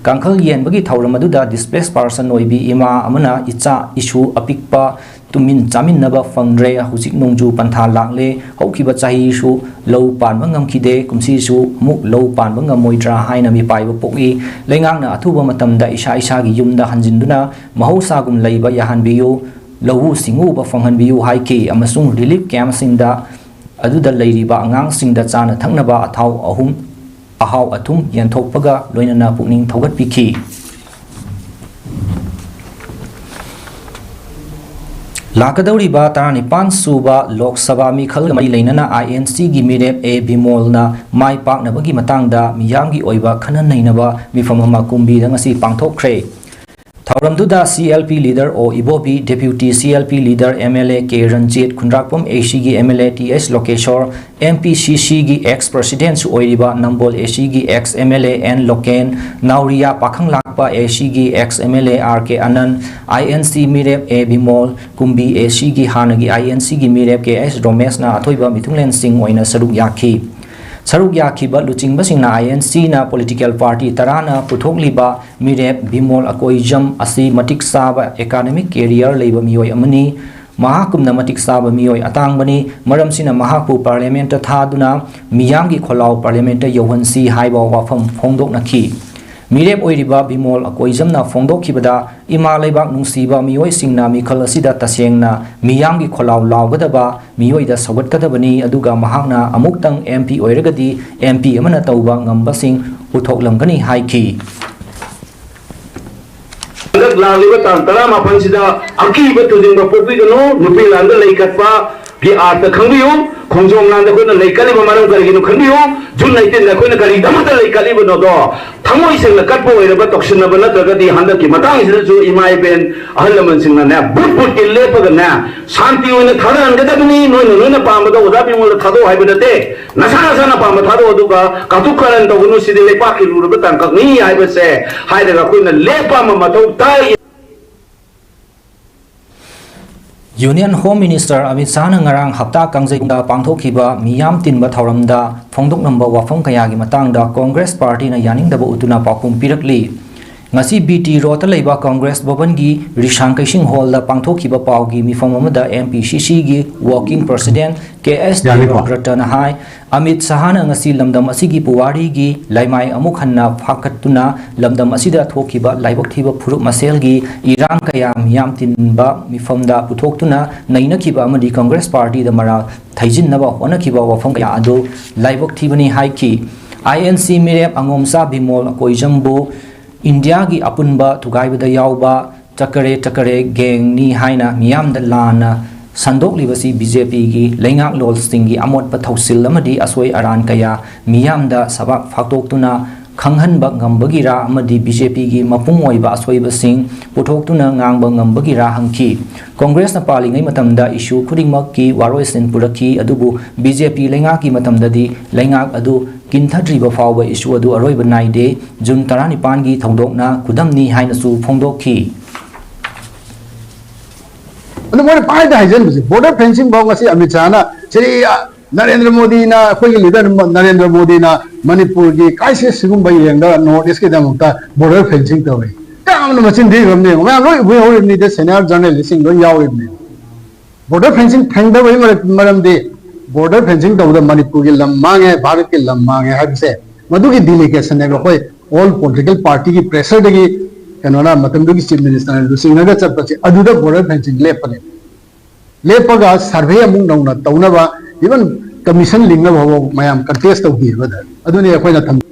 ꯀꯥꯡꯈꯜ ꯌꯦꯟꯕꯒꯤ ꯊꯧꯔꯝ ꯑꯗꯨꯗ ꯗꯤꯁꯄ꯭ꯂꯦꯁ ꯄꯥꯔꯁꯟ ꯑꯣꯏꯕꯤ ꯏꯃꯥ ꯑꯃꯅ ꯏꯆꯥ ꯏꯁꯨ ꯑꯄꯤꯛꯄ ꯇꯨꯃꯤꯟ ꯆꯥꯃꯤꯟꯅꯕ ꯐꯪꯗ꯭ꯔꯦ꯫ ꯍꯧꯖꯤꯛ ꯅꯣꯡꯖꯨ ꯄꯟꯊꯥ ꯂꯥꯛꯂꯦ꯫ ꯍꯧꯈꯤꯕ ꯆꯍꯤꯁꯨ ꯂꯧ ꯄꯥꯟꯕ ꯉꯝꯈꯤꯗꯦ꯫ ꯀꯨꯝꯁꯤꯁꯨ ꯑꯃꯨꯛ ꯂꯧ ꯄꯥꯟꯕ ꯉꯝꯃꯣꯏꯗ꯭ꯔꯥ ꯍꯥꯏꯅ ꯃꯤꯄꯥꯏꯕ ꯄꯣꯛꯏ꯫ ꯂꯩꯉꯥꯛꯅ ꯑꯊꯨꯕ ꯃꯇꯝꯗ ꯏꯁꯥ ꯏꯁꯥꯒꯤ ꯌꯨꯝꯗ ꯍꯟꯖꯤꯟꯗꯨꯅ ꯃꯍꯧꯁꯥꯒꯨꯝ ꯂꯩꯕ ꯌꯥꯍꯟꯕꯤꯌꯨ, ꯂꯧꯎ ꯁꯤꯡꯎꯕ ꯐꯪꯍꯟꯕꯤꯌꯨ ꯍꯥꯏꯈꯤ꯫ ꯑꯃꯁꯨꯡ ꯔꯤꯂꯤꯐ ꯀꯦꯝꯞꯁꯤꯡꯗ ꯑꯗꯨꯗ ꯂꯩꯔꯤꯕ ꯑꯉꯥꯡꯁꯤꯡꯗ ꯆꯥꯅ ꯊꯛꯅꯕ ꯑꯊꯥꯎ ꯑꯍꯨꯝ, ꯑꯍꯥꯎ ꯑꯊꯨꯝ ꯌꯦꯟꯊꯣꯛꯄꯒ ꯂꯣꯏꯅꯅ ꯄꯨꯛꯅꯤꯡ ꯊꯧꯒꯠꯄꯤꯈꯤ꯫ ꯂꯥꯛꯀꯗꯧꯔꯤꯕ ꯇꯔꯥꯅꯤꯄꯥꯟ ꯁꯨꯕ ꯂꯣꯛ ꯁꯚꯥ ꯃꯤꯈꯜꯒ ꯃꯔꯤ ꯂꯩꯅꯅ ꯑꯥꯏ ꯑꯦꯟ ꯁꯤꯒꯤ ꯃꯤꯔꯦꯞ ꯑꯦ ꯕꯤꯃꯣꯜꯅ ꯃꯥꯏ ꯄꯥꯛꯅꯕꯒꯤ ꯃꯇꯥꯡꯗ ꯃꯤꯌꯥꯝꯒꯤ ꯑꯣꯏꯕ ꯈꯟꯅ ꯅꯩꯅꯕ ꯃꯤꯐꯝ ꯑꯃ ꯀꯨꯝꯕꯤꯗ ꯉꯁꯤ ꯄꯥꯡꯊꯣꯛꯈ꯭ꯔꯦ꯫ ꯊꯧꯔꯝꯗꯨꯗ ꯁꯤ ꯑꯦꯜ ꯄꯤ ꯂꯤꯗꯔ ꯑꯣ Ibobi, deputy C L P leader M L A K Ranjit, Khundrakpam A ꯁꯤꯒꯤ M L A T S Lokeshor, M P C ꯁꯤꯒꯤ ꯑꯦꯛꯁ ꯄ꯭ꯔꯁꯤꯗꯦꯟꯠꯁꯨ ꯑꯣꯏꯔꯤꯕ ꯅꯝꯕꯣꯜ ꯑꯦ ꯁꯤꯒꯤ ex M L A N Loken, Naoriya Pakhanglakpa A ꯁꯤꯒꯤ ex M L A R K Anand, I N C ꯃꯤꯔꯦꯞ ꯑꯦ ꯕꯤꯃꯣꯜ, ꯀꯨꯝꯕꯤ ꯑꯦ ꯁꯤꯒꯤ ꯍꯥꯟꯅꯒꯤ ꯑꯥꯏ and ꯁꯤꯒꯤ ꯃꯤꯔꯦꯞ ꯀꯦ ꯑꯦꯁ ꯔꯣꯃꯦꯁꯅ ꯑꯊꯣꯏꯕ ꯃꯤꯊꯨꯡꯂꯦꯟꯁꯤꯡ ꯑꯣꯏꯅ ꯁꯔꯨꯛ ꯌꯥꯈꯤ꯫ ꯁꯔꯨꯛ ꯌꯥꯈꯤꯕ ꯂꯨꯆꯤꯡꯕꯁꯤꯡꯅ ꯑꯥꯏ ꯑꯦꯟ ꯁꯦꯅ ꯄꯣꯂꯤꯇꯤꯀꯦꯜ ꯄꯥꯔꯇꯤ ꯇꯔꯥꯅ ꯄꯨꯊꯣꯛꯂꯤꯕ ꯃꯤꯔꯦꯞ ꯕꯤꯃꯣꯜ ꯑꯀꯣꯏꯖꯝ ꯑꯁꯤ ꯃꯇꯤꯛ ꯆꯥꯕ ꯑꯦꯀꯥꯗꯃꯤꯛ ꯀꯦꯔꯤꯌꯔ ꯂꯩꯕ ꯃꯤꯑꯣꯏ ꯑꯃꯅꯤ꯫ ꯃꯍꯥꯛꯀꯨꯝꯅ ꯃꯇꯤꯛ ꯆꯥꯕ ꯃꯤꯑꯣꯏ ꯑꯇꯥꯡꯕꯅꯤ꯫ ꯃꯔꯝꯁꯤꯅ ꯃꯍꯥꯛꯄꯨ ꯄꯥꯔꯂꯤꯌꯥꯃꯦꯟꯠꯇ ꯊꯥꯗꯨꯅ ꯃꯤꯌꯥꯝꯒꯤ ꯈꯣꯜꯂꯥꯎ ꯄꯥꯔꯂꯤꯌꯥꯃꯦꯟꯠꯇ ꯌꯧꯍꯟꯁꯤ ꯍꯥꯏꯕ ꯋꯥꯐꯝ ꯐꯣꯡꯗꯣꯛꯅꯈꯤ꯫ ꯃꯤꯔꯦꯞ ꯑꯣꯏꯔꯤꯕ ꯕꯤꯃꯣꯜ ꯑꯀꯣꯏꯖꯝꯅ ꯐꯣꯡꯗꯣꯛꯈꯤꯕꯗ, ꯏꯃꯥ ꯂꯩꯕꯥꯛ ꯅꯨꯡꯁꯤꯕ ꯃꯤꯑꯣꯏꯁꯤꯡꯅ ꯃꯤꯈꯜ ꯑꯁꯤꯗ ꯇꯁꯦꯡꯅ ꯃꯤꯌꯥꯝꯒꯤ ꯈꯣꯜꯂꯥꯎ ꯂꯥꯎꯒꯗꯕ ꯃꯤꯑꯣꯏꯗ ꯁꯧꯒꯠꯀꯗꯕꯅꯤ, ꯑꯗꯨꯒ ꯃꯍꯥꯛꯅ ꯑꯃꯨꯛꯇꯪ ꯑꯦꯝ ꯄꯤ ꯑꯣꯏꯔꯒꯗꯤ ꯑꯦꯝ ꯄꯤ ꯑꯃꯅ ꯇꯧꯕ ꯉꯝꯕꯁꯤꯡ ꯎꯠꯊꯣꯛꯂꯝꯒꯅꯤ ꯍꯥꯏꯈꯤ꯫ ꯍꯟꯗꯛ ꯂꯥꯛꯂꯤꯕ ꯇꯥꯡ ꯇꯔꯥꯃꯥꯄꯟꯁꯤꯗ ꯑꯀꯤꯕ ꯇꯨꯖꯤꯡꯕ ꯄꯣꯛꯄꯤꯒꯅꯨ꯫ ꯅꯨꯄꯤ ꯂꯥꯟꯗ ꯂꯩꯈꯠꯄꯒꯤ ꯑꯥꯔꯊ ꯈꯪꯕꯤꯌꯨ꯫ ꯈꯣꯡꯖꯣꯝ ꯂꯥꯟꯗ ꯑꯩꯈꯣꯏꯅ ꯂꯩ ꯀꯠꯂꯤꯕ ꯃꯔꯝ ꯀꯔꯤꯒꯤꯅꯣ ꯈꯟꯕꯤꯌꯨ꯫ ꯖꯨꯟ ꯑꯩꯠꯇꯤꯟꯗ ꯑꯩꯈꯣꯏꯅ ꯀꯔꯤꯒꯤꯗꯃꯛꯇ ꯂꯩ ꯀꯠꯂꯤꯕꯅꯣꯗꯣ ꯊꯃꯣꯏ ꯁꯦꯡꯅ ꯀꯠꯄ ꯑꯣꯏꯔꯕ ꯇꯧꯁꯤꯟꯅꯕ ꯅꯠꯇ꯭ꯔꯒꯗꯤ ꯍꯟꯗꯛꯀꯤ ꯃꯇꯥꯡꯁꯤꯗꯁꯨ ꯏꯃꯥ ꯏꯕꯦꯟ ꯑꯍꯜ ꯂꯃꯟꯁꯤꯡꯅꯅꯦ ꯕꯨꯠ ꯕꯨꯠꯀꯤ ꯂꯦꯞꯄꯒꯅꯦ ꯁꯥꯟꯇꯤ ꯑꯣꯏꯅ ꯊꯥꯗꯍꯟꯒꯗꯕꯅꯤ꯫ ꯅꯣꯏꯅ ꯅꯣꯏꯅ ꯄꯥꯝꯕꯗꯣ ꯑꯣꯖꯥ ꯕꯤꯃꯣꯜꯗ ꯊꯥꯗꯣꯛꯑꯣ ꯍꯥꯏꯕ ꯅꯠꯇꯦ, ꯅꯁꯥ ꯅꯁꯥꯅ ꯄꯥꯝꯕ ꯊꯥꯗꯣꯛꯑꯣ, ꯑꯗꯨꯒ ꯀꯥꯇꯨ ꯀꯥꯔꯟ ꯇꯧꯒꯅꯨ꯫ ꯁꯤꯗꯤ ꯂꯩꯄꯥꯛꯀꯤ ꯂꯨꯔꯕ ꯇꯥꯡꯀꯛꯅꯤ ꯍꯥꯏꯕꯁꯦ ꯍꯥꯏꯔꯒ ꯑꯩꯈꯣꯏꯅ ꯂꯦꯞꯄ ꯑꯃ ꯃꯊꯧ ꯇꯥꯏ꯫ Union Home Minister ꯑꯃꯤꯠ ꯁꯥꯍꯅ ꯉꯔꯥꯡ ꯍꯞꯇꯥ ꯀꯥꯡꯖꯩꯗ ꯄꯥꯡꯊꯣꯛꯈꯤꯕ ꯃꯤꯌꯥꯝ ꯇꯤꯟꯕ ꯊꯧꯔꯝꯗ ꯐꯣꯡꯗꯣꯛꯂꯝꯕ ꯋꯥꯐꯝ ꯀꯌꯥꯒꯤ ꯃꯇꯥꯡꯗ ꯀꯣꯡꯒ꯭ꯔꯦꯁ ꯄꯥꯔꯇꯤꯅ ꯌꯥꯅꯤꯡꯗꯕ ꯎꯠꯇꯨꯅ ꯄꯥꯎꯈꯨꯝ ꯄꯤꯔꯛꯂꯤ꯫ ꯉꯁꯤ ꯕꯤ ꯇꯤ ꯔꯣꯗꯇ ꯂꯩꯕ ꯀꯣꯡꯒ꯭ꯔꯦꯁ ꯚꯕꯟꯒꯤ ꯔꯤꯁꯥꯡ ꯀꯩꯁꯤꯡ ꯍꯣꯜꯗ ꯄꯥꯡꯊꯣꯛꯈꯤꯕ ꯄꯥꯎꯒꯤ ꯃꯤꯐꯝ ꯑꯃꯗ ꯑꯦꯝ ꯄꯤ ꯁꯤ ꯁꯤꯒꯤ working president ꯀꯦ ꯑꯦꯁ ꯌꯥꯅꯤꯀꯣ? ꯗꯦꯕꯕ꯭ꯔꯇꯅ ꯍꯥꯏ, ꯑꯃꯤꯠ ꯁꯥꯍꯅ ꯉꯁꯤ ꯂꯝꯗꯝ ꯑꯁꯤꯒꯤ ꯄꯨꯋꯥꯔꯤꯒꯤ ꯂꯩꯃꯥꯏ ꯑꯃꯨꯛ ꯍꯟꯅ ꯐꯥꯀꯠꯇꯨꯅ ꯂꯝꯗꯝ ꯑꯁꯤꯗ ꯊꯣꯛꯈꯤꯕ ꯂꯥꯏꯕꯛ ꯊꯤꯕ ꯐꯨꯔꯨꯞ ꯃꯁꯦꯜꯒꯤ ꯏꯔꯥꯡ ꯀꯌꯥ ꯃꯤꯌꯥꯝ ꯇꯤꯟꯕ ꯃꯤꯐꯝꯗ ꯄꯨꯊꯣꯛꯇꯨꯅ ꯅꯩꯅꯈꯤꯕ ꯑꯃꯗꯤ ꯀꯪꯒ꯭ꯔꯦꯁ ꯄꯥꯔꯇꯤꯗ ꯃꯔꯥꯜ ꯊꯩꯖꯤꯟꯅꯕ ꯍꯣꯠꯅꯈꯤꯕ ꯋꯥꯐꯝ ꯀꯌꯥ ꯑꯗꯨ ꯂꯥꯏꯕꯛ ꯊꯤꯕꯅꯤ ꯍꯥꯏꯈꯤ꯫ ꯑꯥꯏ ꯑꯦꯟ ꯁꯤ ꯃꯤꯔꯦꯞ ꯑꯉꯣꯝꯆꯥ ꯕꯤꯃꯣꯜ ꯀꯣꯏꯖꯝꯕꯨ ꯏꯟꯗꯤꯌꯥꯒꯤ ꯑꯄꯨꯟꯕ ꯊꯨꯒꯥꯏꯕꯗ ꯌꯥꯎꯕ ꯆꯀꯔꯦ ꯆꯀꯔꯦ ꯒꯦꯡꯅꯤ ꯍꯥꯏꯅ ꯃꯤꯌꯥꯝꯗ ꯂꯥꯟꯅ ꯁꯟꯗꯣꯛꯂꯤꯕꯁꯤ ꯕꯤ ꯖꯦ ꯄꯤꯒꯤ ꯂꯩꯉꯥꯛꯂꯣꯟꯁꯤꯡꯒꯤ ꯑꯃꯣꯠꯄ ꯊꯧꯁꯤꯜ ꯑꯃꯗꯤ ꯑꯁꯣꯏ ꯑꯔꯥꯟ ꯀꯌꯥ ꯃꯤꯌꯥꯝꯗ ꯁꯕꯥꯛ ꯐꯥꯛꯇꯣꯛꯇꯨꯅ ꯈꯪꯍꯟꯕ ꯉꯝꯕꯒꯤꯔꯥ ꯑꯃꯗꯤ ꯕꯤ ꯖꯦ ꯄꯤꯒꯤ ꯃꯄꯨꯡ ꯑꯣꯏꯕ ꯑꯁꯣꯏꯕꯁꯤꯡ ꯄꯨꯊꯣꯛꯇꯨꯅ ꯉꯥꯡꯕ ꯉꯝꯕꯒꯤꯔꯥ ꯍꯪꯈꯤ꯫ ꯀꯣꯡꯒ꯭ꯔꯦꯁꯅ ꯄꯥꯜꯂꯤꯉꯩ ꯃꯇꯝꯗ issue ꯈꯨꯗꯤꯡꯃꯛꯀꯤ ꯋꯥꯔꯣꯏꯁꯤꯟ ꯄꯨꯔꯛꯈꯤ, ꯑꯗꯨꯕꯨ ꯕꯤ ꯖꯦ ꯄꯤ ꯂꯩꯉꯥꯛꯀꯤ ꯃꯇꯝꯗꯗꯤ ꯂꯩꯉꯥꯛ ꯑꯗꯨ ꯀꯤꯟꯊꯗ꯭ꯔꯤꯕ ꯐꯥꯎꯕ issue ꯑꯗꯨ ꯑꯔꯣꯏꯕ ꯅꯥꯏꯗꯦ꯫ ꯖꯨꯟ ꯇꯔꯥꯅꯤꯄꯥꯟꯒꯤ ꯊꯧꯗꯣꯛꯅ ꯈꯨꯗꯝꯅꯤ ꯍꯥꯏꯅꯁꯨ ꯐꯣꯡꯗꯣꯛꯈꯤ꯫ ꯑꯗꯨ ꯃꯣꯏꯅ ꯄꯥꯏꯗ ꯍꯥꯏꯖꯟꯕꯁꯦ, border fencing ꯐꯥꯎ ꯉꯁꯤ ꯑꯃꯤꯠ ꯁꯥꯍꯅ ꯁ꯭ꯔꯤ ꯅꯔꯦꯟꯗ꯭ꯔ ꯃꯣꯗꯤꯅ, ꯑꯩꯈꯣꯏꯒꯤ leader ꯅꯔꯦꯟꯗ꯭ꯔ ꯃꯣꯗꯤꯅ ꯃꯅꯤꯄꯨꯔꯒꯤ crisis ꯁꯤꯒꯨꯝꯕ ꯌꯦꯡꯗ North East ꯀꯤꯗꯃꯛꯇ border fencing ꯇꯧꯔꯤ꯫ ꯀꯌꯥꯝꯅ ꯃꯆꯤꯟ ꯊꯤꯈ꯭ꯔꯕꯅꯦ ꯌꯦꯡꯉꯣ꯫ ꯃꯌꯥꯝ ꯂꯣꯏ ꯎꯍꯧꯔꯤꯕꯅꯤꯗ, senior journalist ꯁꯤꯡ ꯂꯣꯏ ꯌꯥꯎꯔꯤꯕꯅꯦ꯫ Border fencing ꯊꯦꯡꯊꯕꯒꯤ ꯃꯔ-, ꯃꯔꯝꯗꯤ border fencing ꯇꯧꯕꯗ ꯃꯅꯤꯄꯨꯔꯒꯤ ꯂꯝ ꯃꯥꯡꯉꯦ, ꯚꯥꯔꯠꯀꯤ ꯂꯝ ꯃꯥꯡꯉꯦ ꯍꯥꯏꯕꯁꯦ ꯃꯗꯨꯒꯤ delegation ꯅꯦꯕ꯫ ꯑꯩꯈꯣꯏ all political party ꯒꯤ pressure ꯗꯒꯤ ꯀꯩꯅꯣꯅ ꯃꯇꯝꯗꯨꯒꯤ chief minister ꯅ ꯂꯨꯆꯤꯡꯉꯒ ꯆꯠꯄꯁꯦ ꯑꯗꯨꯗ border fencing ꯂꯦꯞꯄꯅꯦ꯫ ꯂꯦꯞꯄꯒ survey ꯑꯃꯨꯛ ꯅꯧꯅ ꯇꯧꯅꯕ, even commission ꯂꯤꯡꯅꯕ ꯐꯥꯎꯕ ꯃꯌꯥꯝ contest ꯇꯧꯈꯤꯕꯗ ꯑꯗꯨꯅꯤ ꯑꯩꯈꯣꯏꯅ ꯊꯝ-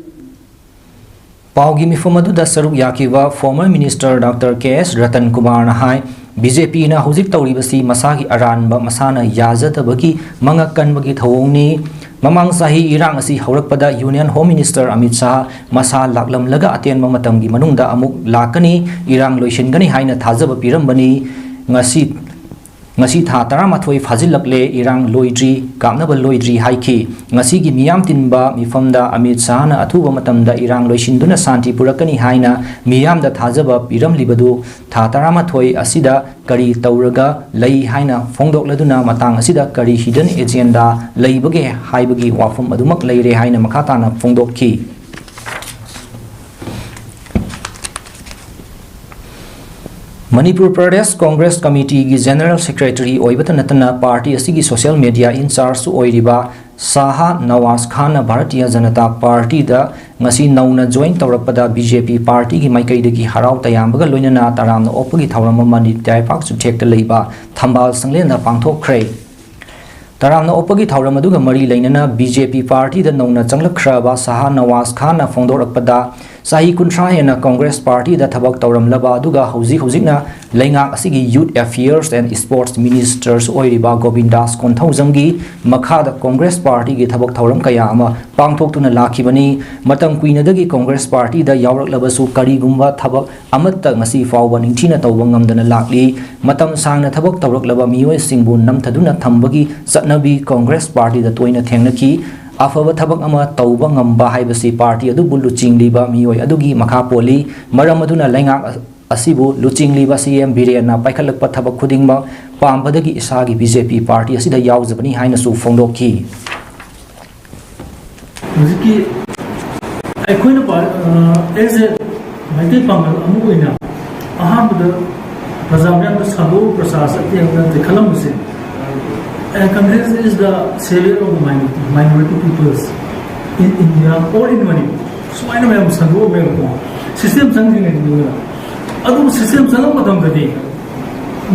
ꯄꯥꯎꯒꯤ ꯃꯤꯐꯝ ꯑꯗꯨꯗ ꯁꯔꯨꯛ ꯌꯥꯈꯤꯕ former minister Doctor K S Ratan Kumarꯅ ꯍꯥꯏ, BJPꯅ ꯍꯧꯖꯤꯛ ꯇꯧꯔꯤꯕꯁꯤ ꯃꯁꯥꯒꯤ ꯑꯔꯥꯟꯕ, ꯃꯁꯥꯅ ꯌꯥꯖꯗꯕꯒꯤ ꯃꯉꯛ ꯀꯟꯕꯒꯤ ꯊꯧꯑꯣꯡꯅꯤ꯫ ꯃꯃꯥꯡ ꯆꯍꯤ ꯏꯔꯥꯡ ꯑꯁꯤ ꯍꯧꯔꯛꯄꯗ Union Home Minister Amit Shah ꯃꯁꯥ ꯂꯥꯛꯂꯝꯂꯒ ꯑꯇꯦꯟꯕ ꯃꯇꯝꯒꯤ ꯃꯅꯨꯡꯗ ꯑꯃꯨꯛ ꯂꯥꯛꯀꯅꯤ, ꯏꯔꯥꯡ ꯂꯣꯏꯁꯤꯟꯒꯅꯤ ꯍꯥꯏꯅ ꯊꯥꯖꯕ ꯄꯤꯔꯝꯕꯅꯤ꯫ ꯉꯁꯤ ꯉꯁꯤ ꯊꯥ ꯇꯔꯥꯃꯥꯊꯣꯏ ꯐꯥꯖꯤꯜꯂꯛꯂꯦ, ꯏꯔꯥꯡ ꯂꯣꯏꯗ꯭ꯔꯤ, ꯀꯥꯞꯅꯕ ꯂꯣꯏꯗ꯭ꯔꯤ ꯍꯥꯏꯈꯤ꯫ ꯉꯁꯤꯒꯤ ꯃꯤꯌꯥꯝ ꯇꯤꯟꯕ ꯃꯤꯐꯝꯗ ꯑꯃꯤꯠ ꯁꯥꯍꯅ ꯑꯊꯨꯕ ꯃꯇꯝꯗ ꯏꯔꯥꯡ ꯂꯣꯏꯁꯤꯟꯗꯨꯅ ꯁꯥꯟꯇꯤ ꯄꯨꯔꯛꯀꯅꯤ ꯍꯥꯏꯅ ꯃꯤꯌꯥꯝꯗ ꯊꯥꯖꯕ ꯄꯤꯔꯝꯂꯤꯕꯗꯨ ꯊꯥ ꯇꯔꯥꯃꯥꯊꯣꯏ ꯑꯁꯤꯗ ꯀꯔꯤ ꯇꯧꯔꯒ ꯂꯩ ꯍꯥꯏꯅ ꯐꯣꯡꯗꯣꯛꯂꯗꯨꯅ ꯃꯇꯥꯡ ꯑꯁꯤꯗ ꯀꯔꯤ hidden agenda ꯂꯩꯕꯒꯦ ꯍꯥꯏꯕꯒꯤ ꯋꯥꯐꯝ ꯑꯗꯨꯃꯛ ꯂꯩꯔꯦ ꯍꯥꯏꯅ ꯃꯈꯥ ꯇꯥꯅ ꯐꯣꯡꯗꯣꯛꯈꯤ꯫ ꯃꯅꯤꯄꯨꯔ ꯄ꯭ꯔꯗꯦꯁ ꯀꯣꯡꯒ꯭ꯔꯦꯁ ꯀꯃꯤꯇꯤꯒꯤ General Secretary ꯑꯣꯏꯕꯇ ꯅꯠꯇꯅ party ꯑꯁꯤꯒꯤ social media in chargeꯁꯨ ꯑꯣꯏꯔꯤꯕ ꯁꯥꯍꯥ ꯅꯋꯥꯖ ꯈꯥꯟꯅ ꯚꯥꯔꯇꯤꯌ ꯖꯅꯇꯥ ꯄꯥꯔꯇꯤꯗ ꯉꯁꯤ ꯅꯧꯅ join ꯇꯧꯔꯛꯄꯗ BJP partyꯒꯤ ꯃꯥꯏꯀꯩꯗꯒꯤ ꯍꯔꯥꯎ ꯇꯌꯥꯝꯕꯒ ꯂꯣꯏꯅꯅ ꯇꯔꯥꯝꯅ ꯑꯣꯛꯄꯒꯤ ꯊꯧꯔꯝ ꯑꯃ ꯅꯤꯇ꯭ꯌꯥꯏꯄꯥꯛ ꯆꯨꯊꯦꯛꯇ ꯂꯩꯕ ꯊꯝꯕꯥꯜ ꯁꯪꯂꯦꯟꯗ ꯄꯥꯡꯊꯣꯛꯈ꯭ꯔꯦ꯫ ꯇꯔꯥꯝꯅ ꯑꯣꯛꯄꯒꯤ ꯊꯧꯔꯝ ꯑꯗꯨꯒ ꯃꯔꯤ ꯂꯩꯅꯅ BJP partyꯗ ꯅꯧꯅ ꯆꯪꯂꯛꯈ꯭ꯔꯕ ꯁꯥꯍꯥ ꯅꯋꯥꯖ ꯈꯥꯟꯅ ꯐꯣꯡꯗꯣꯔꯛꯄꯗ, ꯆꯍꯤ ꯀꯨꯟꯊ꯭ꯔꯥ ꯍꯦꯟꯅ ꯀꯣꯡꯒ꯭ꯔꯦꯁ partyꯗ ꯊꯕꯛ ꯇꯧꯔꯝꯂꯕ ꯑꯗꯨꯒ ꯍꯧꯖꯤꯛ ꯍꯧꯖꯤꯛꯅ ꯂꯩꯉꯥꯛ ꯑꯁꯤꯒꯤ Youth Affairs and Sports Ministerꯁꯨ ꯑꯣꯏꯔꯤꯕ ꯒꯣꯕꯤꯟꯗꯥꯁ ꯀꯣꯟꯊꯧꯖꯝꯒꯤ ꯃꯈꯥꯗ ꯀꯣꯡꯒ꯭ꯔꯦꯁ partyꯒꯤ ꯊꯕꯛ ꯊꯧꯔꯝ ꯀꯌꯥ ꯑꯃ ꯄꯥꯡꯊꯣꯛꯇꯨꯅ ꯂꯥꯛꯈꯤꯕꯅꯤ꯫ ꯃꯇꯝ ꯀꯨꯏꯅꯗꯒꯤ ꯀꯣꯡꯒ꯭ꯔꯦꯁ partyꯗ ꯌꯥꯎꯔꯛꯂꯕꯁꯨ ꯀꯔꯤꯒꯨꯝꯕ ꯊꯕꯛ ꯑꯃꯠꯇ ꯉꯁꯤ ꯐꯥꯎꯕ ꯅꯤꯡꯊꯤꯅ ꯇꯧꯕ ꯉꯝꯗꯅ ꯂꯥꯛꯂꯤ꯫ ꯃꯇꯝ ꯁꯥꯡꯅ ꯊꯕꯛ ꯇꯧꯔꯛꯂꯕ ꯃꯤꯑꯣꯏꯁꯤꯡꯕꯨ ꯅꯝꯊꯗꯨꯅ ꯊꯝꯕꯒꯤ ꯆꯠꯅꯕꯤ ꯀꯣꯡꯒ꯭ꯔꯦꯁ partyꯗ ꯇꯣꯏꯅ ꯊꯦꯡꯅꯈꯤ꯫ ꯑꯐꯕ ꯊꯕꯛ ꯑꯃ ꯇꯧꯕ ꯉꯝꯕ ꯍꯥꯏꯕꯁꯤ party ꯑꯗꯨꯕꯨ ꯂꯨꯆꯤꯡꯂꯤꯕ ꯃꯤꯑꯣꯏ ꯑꯗꯨꯒꯤ ꯃꯈꯥ ꯄꯣꯜꯂꯤ꯫ ꯃꯔꯝ ꯑꯗꯨꯅ ꯂꯩꯉꯥꯛ ꯑꯁꯤꯕꯨ ꯂꯨꯆꯤꯡꯂꯤꯕ CM ꯕꯤꯔꯦꯟꯅ ꯄꯥꯏꯈꯠꯂꯛꯄ ꯊꯕꯛ ꯈꯨꯗꯤꯡꯃꯛ ꯄꯥꯝꯕꯗꯒꯤ ꯏꯁꯥꯒꯤ BJP party ꯑꯁꯤꯗ ꯌꯥꯎꯖꯕꯅꯤ ꯍꯥꯏꯅꯁꯨ ꯐꯣꯡꯗꯣꯛꯈꯤ꯫ ꯍꯧꯖꯤꯛꯀꯤ ꯑꯩꯈꯣꯏꯅ as a ꯃꯩꯇꯩ ꯄꯥꯉꯜ ꯑꯃ ꯑꯣꯏꯅ ꯑꯍꯥꯟꯕꯗ ꯄ꯭ꯔꯖꯥ ꯃꯌꯥꯝꯗ ꯁꯟꯗꯣꯛꯎ ꯄ꯭ꯔꯆꯥꯔ ꯆꯠꯇꯦ ꯍꯥꯏꯕ ꯅꯠꯇꯦ ꯈꯜꯂꯝꯕꯁꯦ, Congress is the savior of the minority, minority peoples in India or in Manipur. ꯁꯨꯃꯥꯏꯅ ꯃꯌꯥꯝ ꯁꯟꯗꯣꯛꯑꯝꯃꯦꯕꯀꯣ, system ꯆꯪꯗ꯭ꯔꯤꯉꯩꯗꯨꯗ꯫ ꯑꯗꯨꯕꯨ system ꯆꯪꯉꯛꯄ ꯃꯇꯝꯗꯗꯤ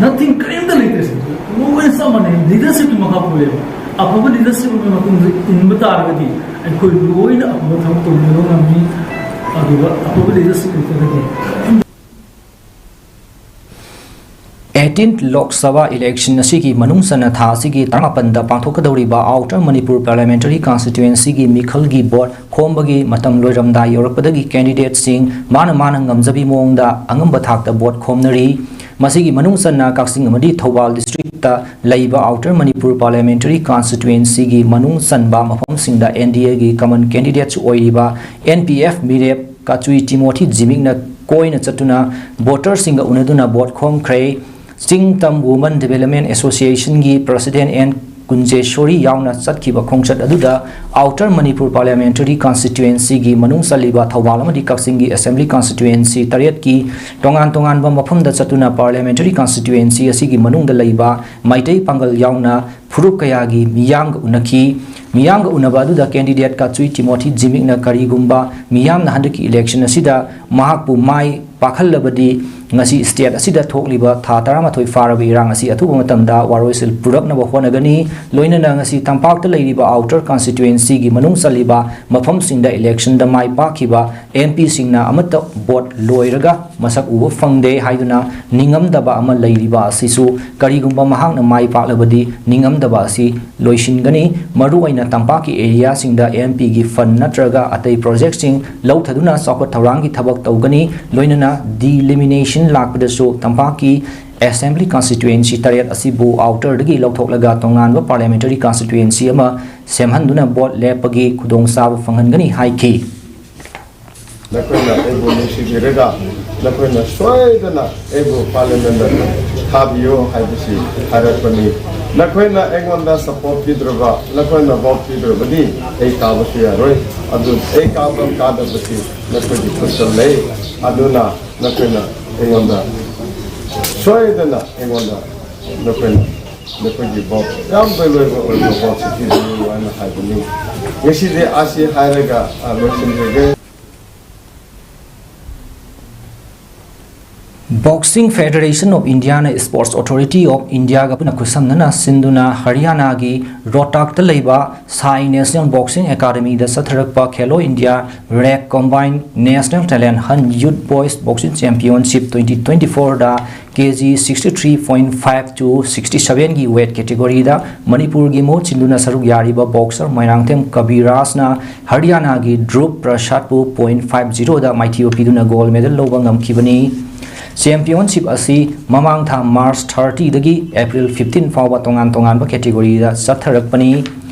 nothing, ꯀꯔꯤꯝꯇ ꯂꯩꯇ꯭ꯔꯦ ꯁꯤꯗ꯫ ꯂꯣꯏꯅ ꯆꯞ ꯃꯥꯟꯅꯩ꯫ Leadershipꯀꯤ ꯃꯈꯥ ꯄꯣꯜꯂꯦꯕ꯫ ꯑꯐꯕ leadership ꯑꯃꯒꯤ ꯃꯇꯨꯡꯗ ꯏꯟꯕ ꯇꯥꯔꯒꯗꯤ ꯑꯩꯈꯣꯏ ꯂꯣꯏꯅ ꯑꯐꯕ ꯊꯕꯛ ꯇꯧꯃꯤꯟꯅꯕ ꯉꯝꯃꯤ꯫ ꯑꯗꯨꯒ ꯑꯐꯕ leadership ꯑꯣꯏꯖꯔꯒꯦ꯫ Eighteen Lok Sabha election ꯑꯁꯤꯒꯤ ꯃꯅꯨꯡ ꯆꯟꯅ ꯊꯥ ꯑꯁꯤꯒꯤ ꯇꯔꯥꯃꯥꯄꯟꯗ ꯄꯥꯡꯊꯣꯛꯀꯗꯧꯔꯤꯕ ꯑꯥꯎꯇꯔ ꯃꯅꯤꯄꯨꯔ ꯄꯥꯔꯂꯤꯌꯥꯃꯦꯟꯇꯔꯤ ꯀꯟꯁꯇꯤꯇ꯭ꯋꯦꯟꯁꯤꯒꯤ ꯃꯤꯈꯜꯒꯤ ꯚꯣꯠ ꯈꯣꯝꯕꯒꯤ ꯃꯇꯝ ꯂꯣꯏꯔꯝꯗꯥꯏ ꯌꯧꯔꯛꯄꯗꯒꯤ ꯀꯦꯟꯗꯤꯗꯦꯠꯁꯤꯡ ꯃꯥꯅ ꯃꯥꯅ ꯉꯝꯖꯕꯤ ꯃꯑꯣꯡꯗ ꯑꯉꯝꯕ ꯊꯥꯛꯇ ꯚꯣꯠ ꯈꯣꯝꯅꯔꯤ꯫ ꯃꯁꯤꯒꯤ ꯃꯅꯨꯡ ꯆꯟꯅ ꯀꯛꯆꯤꯡ ꯑꯃꯗꯤ ꯊꯧꯕꯥꯜ ꯗꯤꯁꯇ꯭ꯔꯤꯛꯇ ꯂꯩꯕ ꯑꯥꯎꯇꯔ ꯃꯅꯤꯄꯨꯔ ꯄꯥꯔꯂꯤꯌꯥꯃꯦꯟꯇꯔꯤ ꯀꯟꯁꯇꯤꯇ꯭ꯋꯦꯟꯁꯤꯒꯤ ꯃꯅꯨꯡ ꯆꯟꯕ ꯃꯐꯝꯁꯤꯡꯗ ꯑꯦꯟ ꯗꯤ ꯑꯦꯒꯤ ꯀꯃꯟ ꯀꯦꯟꯗꯤꯗꯦꯠꯁꯨ ꯑꯣꯏꯔꯤꯕ ꯑꯦꯟ ꯄꯤ ꯑꯦꯐ ꯃꯤꯔꯦꯞ ꯀꯥꯆꯨꯏ ꯇꯤꯃꯣꯊꯤ ꯖꯤꯃꯤꯛꯅ ꯀꯣꯏꯅ ꯆꯠꯇꯨꯅ ꯚꯣꯇꯔꯁꯤꯡꯒ ꯎꯅꯗꯨꯅ ꯚꯣꯠ ꯈꯣꯝꯈ꯭ꯔꯦ꯫ ꯆꯤꯡ ꯇꯝ woman development ꯑꯦꯁꯣꯁꯤꯌꯦꯁꯟꯒꯤ president and Kunjeshori ꯌꯥꯎꯅ ꯆꯠꯈꯤꯕ ꯈꯣꯡꯆꯠ ꯑꯗꯨꯗ ꯑꯥꯎꯇꯔ ꯃꯅꯤꯄꯨꯔ ꯄꯥꯔꯂꯤꯌꯥꯃꯦꯟꯇꯔꯤ ꯀꯟꯁꯇꯤꯇ꯭ꯋꯦꯟꯁꯤꯒꯤ ꯃꯅꯨꯡ ꯆꯜꯂꯤꯕ ꯊꯧꯕꯥꯜ ꯑꯃꯗꯤ ꯀꯛꯆꯤꯡꯒꯤ ꯑꯦꯁꯦꯝꯕ꯭ꯂꯤ ꯀꯟꯁꯇꯤꯇ꯭ꯋꯦꯟꯁꯤ ꯇꯔꯦꯠꯀꯤ ꯇꯣꯉꯥꯟ ꯇꯣꯉꯥꯟꯕ ꯃꯐꯝꯗ ꯆꯠꯇꯨꯅ ꯄꯥꯔꯂꯤꯌꯥꯃꯦꯟꯇꯔꯤ ꯀꯟꯁꯇꯤꯇ꯭ꯋꯦꯟꯁꯤ ꯑꯁꯤꯒꯤ ꯃꯅꯨꯡꯗ ꯂꯩꯕ ꯃꯩꯇꯩ ꯄꯥꯡꯒꯜ ꯌꯥꯎꯅ ꯐꯨꯔꯨꯞ ꯀꯌꯥꯒꯤ ꯃꯤꯌꯥꯝꯒ ꯎꯅꯈꯤ꯫ ꯃꯤꯌꯥꯝꯒ ꯎꯅꯕ ꯑꯗꯨꯗ ꯀꯦꯟꯗꯤꯗꯦꯠ ꯀꯥꯆꯨꯏ ꯇꯤꯃꯣꯊꯤ ꯖꯤꯃꯤꯛꯅ ꯀꯔꯤꯒꯨꯝꯕ ꯃꯤꯌꯥꯝꯅ ꯍꯟꯗꯛꯀꯤ ꯏꯂꯦꯛꯁꯟ ꯑꯁꯤꯗ ꯃꯍꯥꯛꯄꯨ ꯃꯥꯏ ꯄꯥꯛꯍꯜꯂꯕꯗꯤ ꯉꯁꯤ ꯁ꯭ꯇꯦꯠ ꯑꯁꯤꯗ ꯊꯣꯛꯂꯤꯕ ꯊꯥ ꯇꯔꯥꯃꯥꯊꯣꯏ ꯐꯥꯔꯕ ꯏꯔꯥꯡ ꯑꯁꯤ ꯑꯊꯨꯕ ꯃꯇꯝꯗ ꯋꯥꯔꯣꯏꯁꯤꯜ ꯄꯨꯔꯛꯅꯕ ꯍꯣꯠꯅꯒꯅꯤ꯫ ꯂꯣꯏꯅꯅ ꯉꯁꯤ ꯇꯝꯄꯥꯛꯇ ꯂꯩꯔꯤꯕ ꯑꯥꯎꯇꯔ ꯀꯟꯁꯇꯤꯇ꯭ꯋꯦꯟꯁꯤꯒꯤ ꯃꯅꯨꯡ ꯆꯜꯂꯤꯕ ꯃꯐꯝꯁꯤꯡꯗ ꯏꯂꯦꯛꯁꯟꯗ ꯃꯥꯏ ꯄꯥꯛꯈꯤꯕ ꯑꯦꯝ ꯄꯤꯁꯤꯡꯅ ꯑꯃꯠꯇ ꯚꯣꯠ ꯂꯣꯏꯔꯒ ꯃꯁꯛ ꯎꯕ ꯐꯪꯗꯦ ꯍꯥꯏꯗꯨꯅ ꯅꯤꯡꯉꯝꯗꯕ ꯑꯃ ꯂꯩꯔꯤꯕ ꯑꯁꯤꯁꯨ ꯀꯔꯤꯒꯨꯝꯕ ꯃꯍꯥꯛꯅ ꯃꯥꯏ ꯄꯥꯛꯂꯕꯗꯤ ꯅꯤꯡꯉꯝꯗꯕ ꯑꯁꯤ ꯂꯣꯏꯁꯤꯟꯒꯅꯤ꯫ ꯃꯔꯨꯑꯣꯏꯅ ꯇꯝꯄꯥꯛꯀꯤ ꯑꯦꯔꯤꯌꯥꯁꯤꯡꯗ ꯑꯦꯝ ꯄꯤꯒꯤ ꯐꯟ ꯅꯠꯇ꯭ꯔꯒ ꯑꯇꯩ ꯄ꯭ꯔꯣꯖꯦꯛꯁꯤꯡ ꯂꯧꯊꯗꯨꯅ ꯆꯥꯎꯈꯠ ꯊꯧꯔꯥꯡꯒꯤ ꯊꯕꯛ ꯇꯧꯒꯅꯤ꯫ ꯂꯣꯏꯅꯅ ꯗꯤꯂꯤꯃꯤꯅꯦꯁꯟ ꯂꯥꯛꯄꯗꯁꯨ ꯇꯝꯄꯥꯛꯀꯤ ꯑꯦꯁꯦꯝꯕ꯭ꯂꯤ ꯀꯟꯁꯇꯤꯇ꯭ꯋꯦꯟꯁꯤ ꯇꯔꯦꯠ ꯑꯁꯤꯕꯨ ꯑꯥꯎꯇꯔꯗꯒꯤ ꯂꯧꯊꯣꯛꯂꯒ ꯇꯣꯉꯥꯟꯕ ꯄꯥꯔꯂꯤꯌꯥꯃꯦꯟꯇꯔꯤ ꯀꯟꯁꯇꯤꯇ꯭ꯋꯦꯟꯁꯤ ꯑꯃ ꯁꯦꯝꯍꯟꯗꯨꯅ ꯚꯣꯠ ꯂꯦꯞꯄꯒꯤ ꯈꯨꯗꯣꯡꯆꯥꯕ ꯐꯪꯍꯟꯒꯅꯤ ꯍꯥꯏꯈꯤ꯫ ꯅꯈꯣꯏꯅ ꯑꯩꯕꯨ ꯅꯨꯡꯁꯤꯕꯤꯔꯒ ꯅꯈꯣꯏꯅ ꯁꯣꯏꯗꯅ ꯑꯩꯕꯨ ꯄꯥꯔꯂꯤꯌꯥꯃꯦꯟꯗ ꯊꯥꯕꯤꯌꯨ ꯍꯥꯏꯕꯁꯤ ꯍꯥꯏꯔꯛꯄꯅꯤ꯫ ꯅꯈꯣꯏꯅ ꯑꯩꯉꯣꯟꯗ ꯁꯄꯣꯔꯠ ꯄꯤꯗ꯭ꯔꯕ, ꯅꯈꯣꯏꯅ ꯚꯣꯠ ꯄꯤꯗ꯭ꯔꯕꯗꯤ ꯑꯩ ꯀꯥꯕꯁꯨ ꯌꯥꯔꯣꯏ꯫ ꯑꯗꯨ ꯑꯩ ꯀꯥꯕ ꯀꯥꯗꯕꯁꯤ ꯅꯈꯣꯏꯒꯤ ꯈꯨꯠꯇ ꯂꯩ꯫ ꯑꯗꯨꯅ ꯅꯈꯣꯏꯅ ꯑꯩꯉꯣꯟꯗ ꯁꯣꯏꯗꯅ ꯑꯩꯉꯣꯟꯗ ꯅꯈꯣꯏꯅ ꯅꯈꯣꯏꯒꯤ ꯚꯣꯠ ꯌꯥꯝ ꯂꯣꯏꯕ ꯑꯣꯏꯕ ꯚꯣꯠꯁꯤ ꯄꯤꯕꯤꯌꯨ ꯍꯥꯏꯅ ꯍꯥꯏꯕꯅꯤ꯫ ꯉꯁꯤꯗꯤ ꯑꯁꯤ ꯍꯥꯏꯔꯒ ꯑ, ꯂꯣꯏꯁꯤꯟꯖꯒꯦ꯫ Boxing Federation of Indiana Sports Authority of Indiaꯒ ꯄꯨꯟꯅ ꯈꯨꯠꯁꯝꯅꯅ ꯁꯤꯟꯗꯨꯅ ꯍꯔꯤꯌꯥꯅꯥꯒꯤ ꯔꯣꯍꯇꯥꯛꯇ ꯂꯩꯕ ꯁꯥꯏ National Boxing Academyꯗ ꯆꯠꯊꯔꯛꯄ Khelo India Reg Combined National Talent Hunt Youth Boys Boxing Championship twenty twenty-fourꯗ K G sixty three point five to sixty sevenꯒꯤ weight categoryꯗ ꯃꯅꯤꯄꯨꯔꯒꯤ ꯃꯍꯨꯠ ꯁꯤꯟꯗꯨꯅ ꯁꯔꯨꯛ ꯌꯥꯔꯤꯕ boxer ꯃꯣꯏꯔꯥꯡꯊꯦꯝ ꯀꯕꯤꯔꯥꯖꯅ ꯍꯔꯤꯌꯥꯅꯥꯒꯤ ꯙ꯭ꯔꯨꯕ ꯄ꯭ꯔꯁꯥꯗꯄꯨ point five zeroꯗ ꯃꯥꯏꯊꯤꯕ ꯄꯤꯗꯨꯅ gold medal ꯂꯧꯕ ꯉꯝꯈꯤꯕꯅꯤ꯫ Championship ꯑꯁꯤ ꯃꯃꯥꯡ ꯊꯥ March thirtyꯗꯒꯤ April fifteen ꯐꯥꯎꯕ ꯇꯣꯉꯥꯟ ꯇꯣꯉꯥꯟꯕ categoryꯗ ꯆꯠꯊꯔꯛꯄꯅꯤ꯫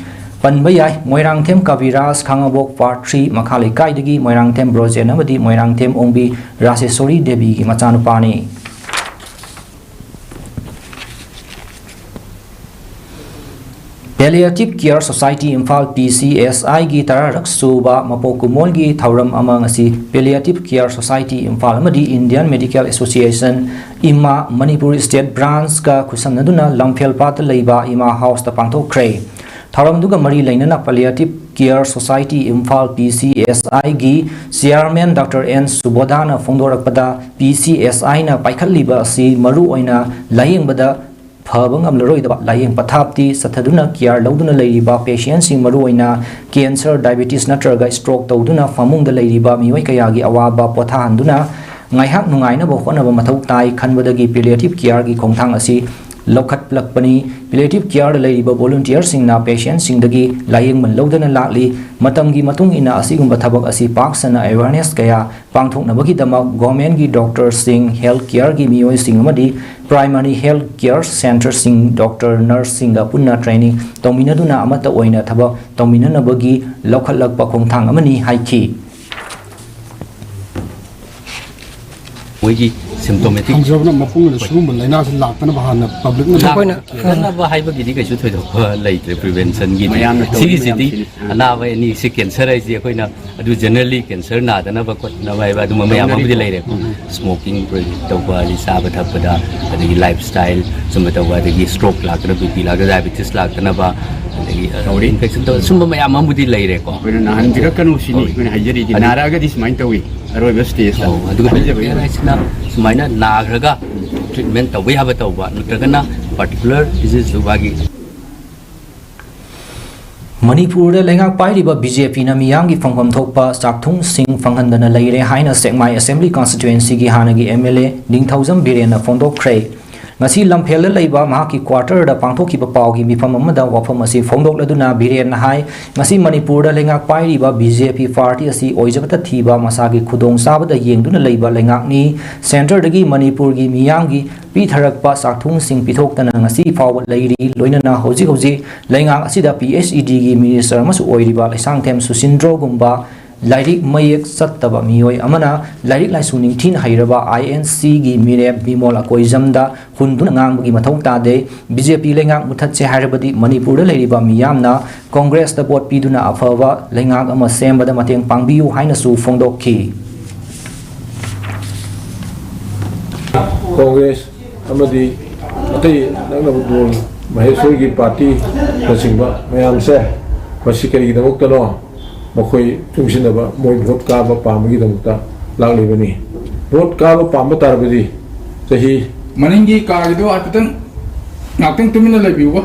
ꯄꯟꯕ ꯌꯥꯏ, ꯃꯣꯏꯔꯥꯡꯊꯦꯝ ꯀꯕꯤꯔꯥꯖ, ꯈꯥꯉꯕꯣꯛ Ward three ꯃꯈꯥ ꯂꯩꯀꯥꯏꯗꯒꯤ ꯃꯣꯏꯔꯥꯡꯊꯦꯝ ꯕ꯭ꯔꯣꯖꯦꯟ ꯑꯃꯗꯤ ꯃꯣꯏꯔꯥꯡꯊꯦꯝ ꯑꯣꯡꯕꯤ ꯔꯥꯖꯦꯁꯣꯔꯤ ꯗꯦꯕꯤꯒꯤ ꯃꯆꯥꯅꯨꯄꯥꯅꯤ꯫ Palliative Care Society Imphal, P C S Iꯒꯤ ꯇꯔꯥꯔꯛ ꯁꯨꯕ ꯃꯄꯣꯛ ꯀꯨꯝꯑꯣꯟꯒꯤ ꯊꯧꯔꯝ ꯑꯃ ꯉꯁꯤ Palliative Care Society Imphal ꯑꯃꯗꯤ Indian Medical Association, ꯏꯃꯥ, ꯃꯅꯤꯄꯨꯔ State Branchꯀ ꯈꯨꯠꯁꯝꯅꯗꯨꯅ ꯂꯝꯐꯦꯜꯄꯥꯠꯇ ꯂꯩꯕ ꯏꯃꯥ Houseꯇ ꯄꯥꯡꯊꯣꯛꯈ꯭ꯔꯦ꯫ ꯊꯧꯔꯝꯗꯨꯒ ꯃꯔꯤ ꯂꯩꯅꯅ Palliative Care Society Imphal, P C S Iꯒꯤ Chairman Doctor N ꯁꯨꯕꯣꯙꯥꯅ ꯐꯣꯡꯗꯣꯔꯛꯄꯗ, P C S Iꯅ ꯄꯥꯏꯈꯠꯂꯤꯕ ꯑꯁꯤ ꯃꯔꯨꯑꯣꯏꯅ ꯂꯥꯌꯦꯡꯕꯗ ꯐꯕ ꯉꯝꯂꯔꯣꯏꯗꯕ ꯂꯥꯌꯦꯡ ꯄꯊꯥꯞꯇꯤ ꯆꯠꯊꯗꯨꯅ care ꯂꯧꯗꯨꯅ ꯂꯩꯔꯤꯕ patientꯁꯤꯡ, ꯃꯔꯨꯑꯣꯏꯅ cancer, diabetes ꯅꯠꯇ꯭ꯔꯒ stroke ꯇꯧꯗꯨꯅ ꯐꯃꯨꯡꯗ ꯂꯩꯔꯤꯕ ꯃꯤꯑꯣꯏ ꯀꯌꯥꯒꯤ ꯑꯋꯥꯕ ꯄꯣꯊꯥꯍꯟꯗꯨꯅ ꯉꯥꯏꯍꯥꯛ ꯅꯨꯡꯉꯥꯏꯅꯕ ꯍꯣꯠꯅꯕ ꯃꯊꯧ ꯇꯥꯏ ꯈꯟꯕꯗꯒꯤ palliative careꯒꯤ ꯈꯣꯡꯊꯥꯡ ꯑꯁꯤ ꯂꯧꯈꯠꯂꯛꯄꯅꯤ꯫ Palliative careꯗ ꯂꯩꯔꯤꯕ volunteerꯁꯤꯡꯅ patientꯁꯤꯡꯗꯒꯤ ꯂꯥꯌꯦꯡꯃꯟ ꯂꯧꯗꯅ ꯂꯥꯛꯂꯤ꯫ ꯃꯇꯝꯒꯤ ꯃꯇꯨꯡ ꯏꯟꯅ ꯑꯁꯤꯒꯨꯝꯕ ꯊꯕꯛ ꯑꯁꯤ ꯄꯥꯛ ꯁꯟꯅ awareness ꯀꯌꯥ ꯄꯥꯡꯊꯣꯛꯅꯕꯒꯤꯗꯃꯛ governmentꯀꯤ doctorꯁꯤꯡ, health careꯒꯤ ꯃꯤꯑꯣꯏꯁꯤꯡ ꯑꯃꯗꯤ primary health care centreꯁꯤꯡ doctor, nurseꯁꯤꯡꯒ ꯄꯨꯟꯅ training ꯇꯧꯃꯤꯟꯅꯗꯨꯅ ꯑꯃꯠꯇ ꯑꯣꯏꯅ ꯊꯕꯛ ꯇꯧꯃꯤꯟꯅꯅꯕꯒꯤ ꯂꯧꯈꯠꯂꯛꯄ ꯈꯣꯡꯊꯥꯡ ꯑꯃꯅꯤ ꯍꯥꯏꯈꯤ꯫ ꯃꯣꯏꯒꯤ symptomatic ꯍꯪꯖꯕꯅ ꯃꯄꯨꯡ ꯑꯣꯏꯅ ꯁꯤꯒꯨꯝꯕ ꯂꯥꯏꯅꯥꯁꯤ ꯂꯥꯛꯇꯅꯕ ꯍꯥꯟꯅ publicꯅ ꯂꯥꯛꯇꯅꯕ ꯍꯥꯏꯕꯒꯤꯗꯤ ꯀꯩꯁꯨ ꯊꯣꯏꯗꯣꯛꯄ ꯂꯩꯇ꯭ꯔꯦ preventionꯒꯤꯗꯤ꯫ ꯃꯌꯥꯝꯅ ꯇꯧꯔꯤ ꯁꯤꯒꯤꯁꯤꯗꯤ ꯃꯌꯥꯝꯁꯤꯅꯤ꯫ ꯑꯅꯥꯕ ꯑꯅꯤꯁꯤ cancer ꯍꯥꯏꯁꯤ ꯑꯩꯈꯣꯏꯅ ꯑꯗꯨ generally cancer ꯅꯥꯗꯅꯕ ꯈꯣꯠꯅꯕ ꯍꯥꯏꯕ ꯑꯗꯨꯝꯕ ꯃꯌꯥꯝ ꯑꯃꯕꯨꯗꯤ ꯇꯧꯅꯔꯤꯀꯣ꯫ ꯂꯩꯔꯦ꯫ ꯎꯝ꯫ Smoking ꯇꯧꯕ, ꯅꯤꯁꯥ ꯆꯥꯕ ꯊꯛꯄꯗ, ꯑꯗꯒꯤ lifestyle ꯁꯨꯝꯕ ꯇꯧꯕ, ꯑꯗꯒꯤ stroke ꯂꯥꯛꯇꯅꯕ, BP ꯂꯥꯛꯇꯅꯕ, diabetes ꯂꯥꯛꯇꯅꯕ, ꯑꯗꯒꯤ, ꯑ, ꯇꯧꯔꯤ꯫ Infection ꯇꯧꯕ, ꯁꯨꯝꯕ ꯃꯌꯥꯝ ꯑꯃꯕꯨꯗꯤ ꯂꯩꯔꯦꯀꯣ꯫ ꯑꯩꯈꯣꯏꯅ ꯅꯥꯍꯟꯕꯤꯔꯛꯀꯅꯨ ꯁꯤꯅꯤ ꯍꯣꯏ꯫ ꯑꯩꯈꯣꯏꯅ ꯍꯥꯏꯖꯔꯤꯗꯤ꯫ ꯑꯗꯨ ꯅꯥꯔꯛꯑꯒꯗꯤ ꯁꯨꯃꯥꯏꯅ ꯇꯧꯏ, ꯑꯔꯣꯏꯕ stageꯇ ꯑꯧ, ꯑꯗꯨꯒ ꯍꯥꯏꯖꯕꯒꯤ꯫ Cancer ꯍꯥꯏꯁꯤꯅ ꯁꯨꯃꯥꯏꯅ ꯁꯨꯃꯥꯏꯅ ꯅꯥꯈ꯭ꯔꯒ ꯇ꯭ꯔꯤꯠꯃꯦꯟ ꯇꯧꯕ ꯌꯥꯕ ꯇꯧꯕ, ꯅꯠꯇ꯭ꯔꯒꯅ ꯄꯥꯔꯇꯤꯀꯨꯂꯔ ꯗꯤꯖꯤꯖꯇꯨ ꯃꯥꯒꯤ ꯃꯅꯤꯄꯨꯔꯗ ꯂꯩꯉꯥꯛ ꯄꯥꯏꯔꯤꯕ ꯕꯤ ꯖꯦ ꯄꯤꯅ ꯃꯤꯌꯥꯝꯒꯤ ꯐꯪꯐꯝ ꯊꯣꯛꯄ ꯆꯥꯛꯊꯨꯡꯁꯤꯡ ꯐꯪꯍꯟꯗꯅ ꯂꯩꯔꯦ ꯍꯥꯏꯅ ꯁꯦꯛꯃꯥꯏ ꯑꯦꯁꯦꯝꯕ꯭ꯂꯤ ꯀꯟꯁꯇꯤꯇ꯭ꯋꯦꯟꯁꯤꯒꯤ ꯍꯥꯟꯅꯒꯤ ꯑꯦꯝ ꯑꯦꯜ ꯑꯦ ꯅꯤꯡꯊꯧꯖꯝ ꯕꯤꯔꯦꯟꯅ ꯐꯣꯡꯗꯣꯛꯈ꯭ꯔꯦ꯫ ꯉꯁꯤ ꯂꯝꯐꯦꯜꯗ ꯂꯩꯕ ꯃꯍꯥꯛꯀꯤ ꯀ꯭ꯋꯥꯇꯔꯗ ꯄꯥꯡꯊꯣꯛꯈꯤꯕ ꯄꯥꯎꯒꯤ ꯃꯤꯐꯝ ꯑꯃꯗ ꯋꯥꯐꯝ ꯑꯁꯤ ꯐꯣꯡꯗꯣꯛꯂꯗꯨꯅ ꯕꯤꯔꯦꯟꯅ ꯍꯥꯏ, ꯉꯁꯤ ꯃꯅꯤꯄꯨꯔꯗ ꯂꯩꯉꯥꯛ ꯄꯥꯏꯔꯤꯕ ꯕꯤ ꯖꯦ ꯄꯤ ꯄꯥꯔꯇꯤ ꯑꯁꯤ ꯑꯣꯏꯖꯕꯇ ꯊꯤꯕ, ꯃꯁꯥꯒꯤ ꯈꯨꯗꯣꯡꯆꯥꯕꯗ ꯌꯦꯡꯗꯨꯅ ꯂꯩꯕ ꯂꯩꯉꯥꯛꯅꯤ꯫ ꯁꯦꯟꯇꯔꯗꯒꯤ ꯃꯅꯤꯄꯨꯔꯒꯤ ꯃꯤꯌꯥꯝꯒꯤ ꯄꯤꯊꯔꯛꯄ ꯆꯥꯛꯊꯨꯡꯁꯤꯡ ꯄꯤꯊꯣꯛꯇꯅ ꯉꯁꯤ ꯐꯥꯎꯕ ꯂꯩꯔꯤ꯫ ꯂꯣꯏꯅꯅ ꯍꯧꯖꯤꯛ ꯍꯧꯖꯤꯛ ꯂꯩꯉꯥꯛ ꯑꯁꯤꯗ ꯄꯤ ꯑꯩꯆ ꯏ ꯗꯤꯒꯤ ꯃꯤꯅꯤꯁꯇꯔ ꯑꯃꯁꯨ ꯑꯣꯏꯔꯤꯕ ꯂꯩꯁꯥꯡꯊꯦꯝ ꯁꯨꯁꯤꯟꯗ꯭ꯔꯣꯒꯨꯝꯕ ꯂꯥꯏꯔꯤꯛ ꯃꯌꯦꯛ ꯆꯠꯇꯕ ꯃꯤꯑꯣꯏ ꯑꯃꯅ ꯂꯥꯏꯔꯤꯛ ꯂꯥꯏꯁꯨ ꯅꯤꯡꯊꯤꯅ ꯍꯩꯔꯕ ꯑꯥꯏ ꯑꯦꯟ ꯁꯤꯒꯤ ꯃꯤꯔꯦꯞ ꯕꯤꯃꯣꯜ ꯑꯀꯣꯏꯖꯝꯗ ꯍꯨꯟꯗꯨꯅ ꯉꯥꯡꯕꯒꯤ ꯃꯊꯧ ꯇꯥꯗꯦ꯫ ꯕꯤ ꯖꯦ ꯄꯤ ꯂꯩꯉꯥꯛ ꯃꯨꯊꯠꯁꯦ ꯍꯥꯏꯔꯕꯗꯤ ꯃꯅꯤꯄꯨꯔꯗ ꯂꯩꯔꯤꯕ ꯃꯤꯌꯥꯝꯅ ꯀꯣꯡꯒ꯭ꯔꯦꯁꯇ ꯚꯣꯠ ꯄꯤꯗꯨꯅ ꯑꯐꯕ ꯂꯩꯉꯥꯛ ꯑꯃ ꯁꯦꯝꯕꯗ ꯃꯇꯦꯡ ꯄꯥꯡꯕꯤꯌꯨ ꯍꯥꯏꯅꯁꯨ ꯐꯣꯡꯗꯣꯛꯈꯤ꯫ ꯀꯣꯡꯒ꯭ꯔꯦꯁ ꯑꯃꯗꯤ ꯑꯇꯩ ꯅꯛꯅꯕ ꯗꯣꯜ, ꯃꯍꯦꯁꯣꯔꯒꯤ ꯄꯥꯔꯇꯤꯅꯆꯤꯡꯕ ꯃꯌꯥꯝꯁꯦ, ꯃꯁꯤ ꯀꯔꯤꯒꯤꯗꯃꯛꯇꯅꯣ? ꯃꯈꯣꯏ ꯆꯨꯡꯁꯤꯟꯅꯕ, ꯃꯣꯏ ꯚꯣꯠ ꯀꯥꯕ ꯄꯥꯝꯕꯒꯤꯗꯃꯛꯇ ꯂꯥꯛꯂꯤꯕꯅꯤ꯫ ꯚꯣꯠ ꯀꯥꯕ ꯄꯥꯝꯕ ꯇꯥꯔꯕꯗꯤ ꯆꯍꯤ ꯃꯅꯤꯡꯒꯤ ꯀꯥꯒꯤꯗꯣ ꯍꯥꯏꯐꯦꯠꯇꯪ ꯉꯥꯛꯇꯪ ꯇꯨꯃꯤꯟꯅ ꯂꯩꯕꯤꯌꯨꯕ꯫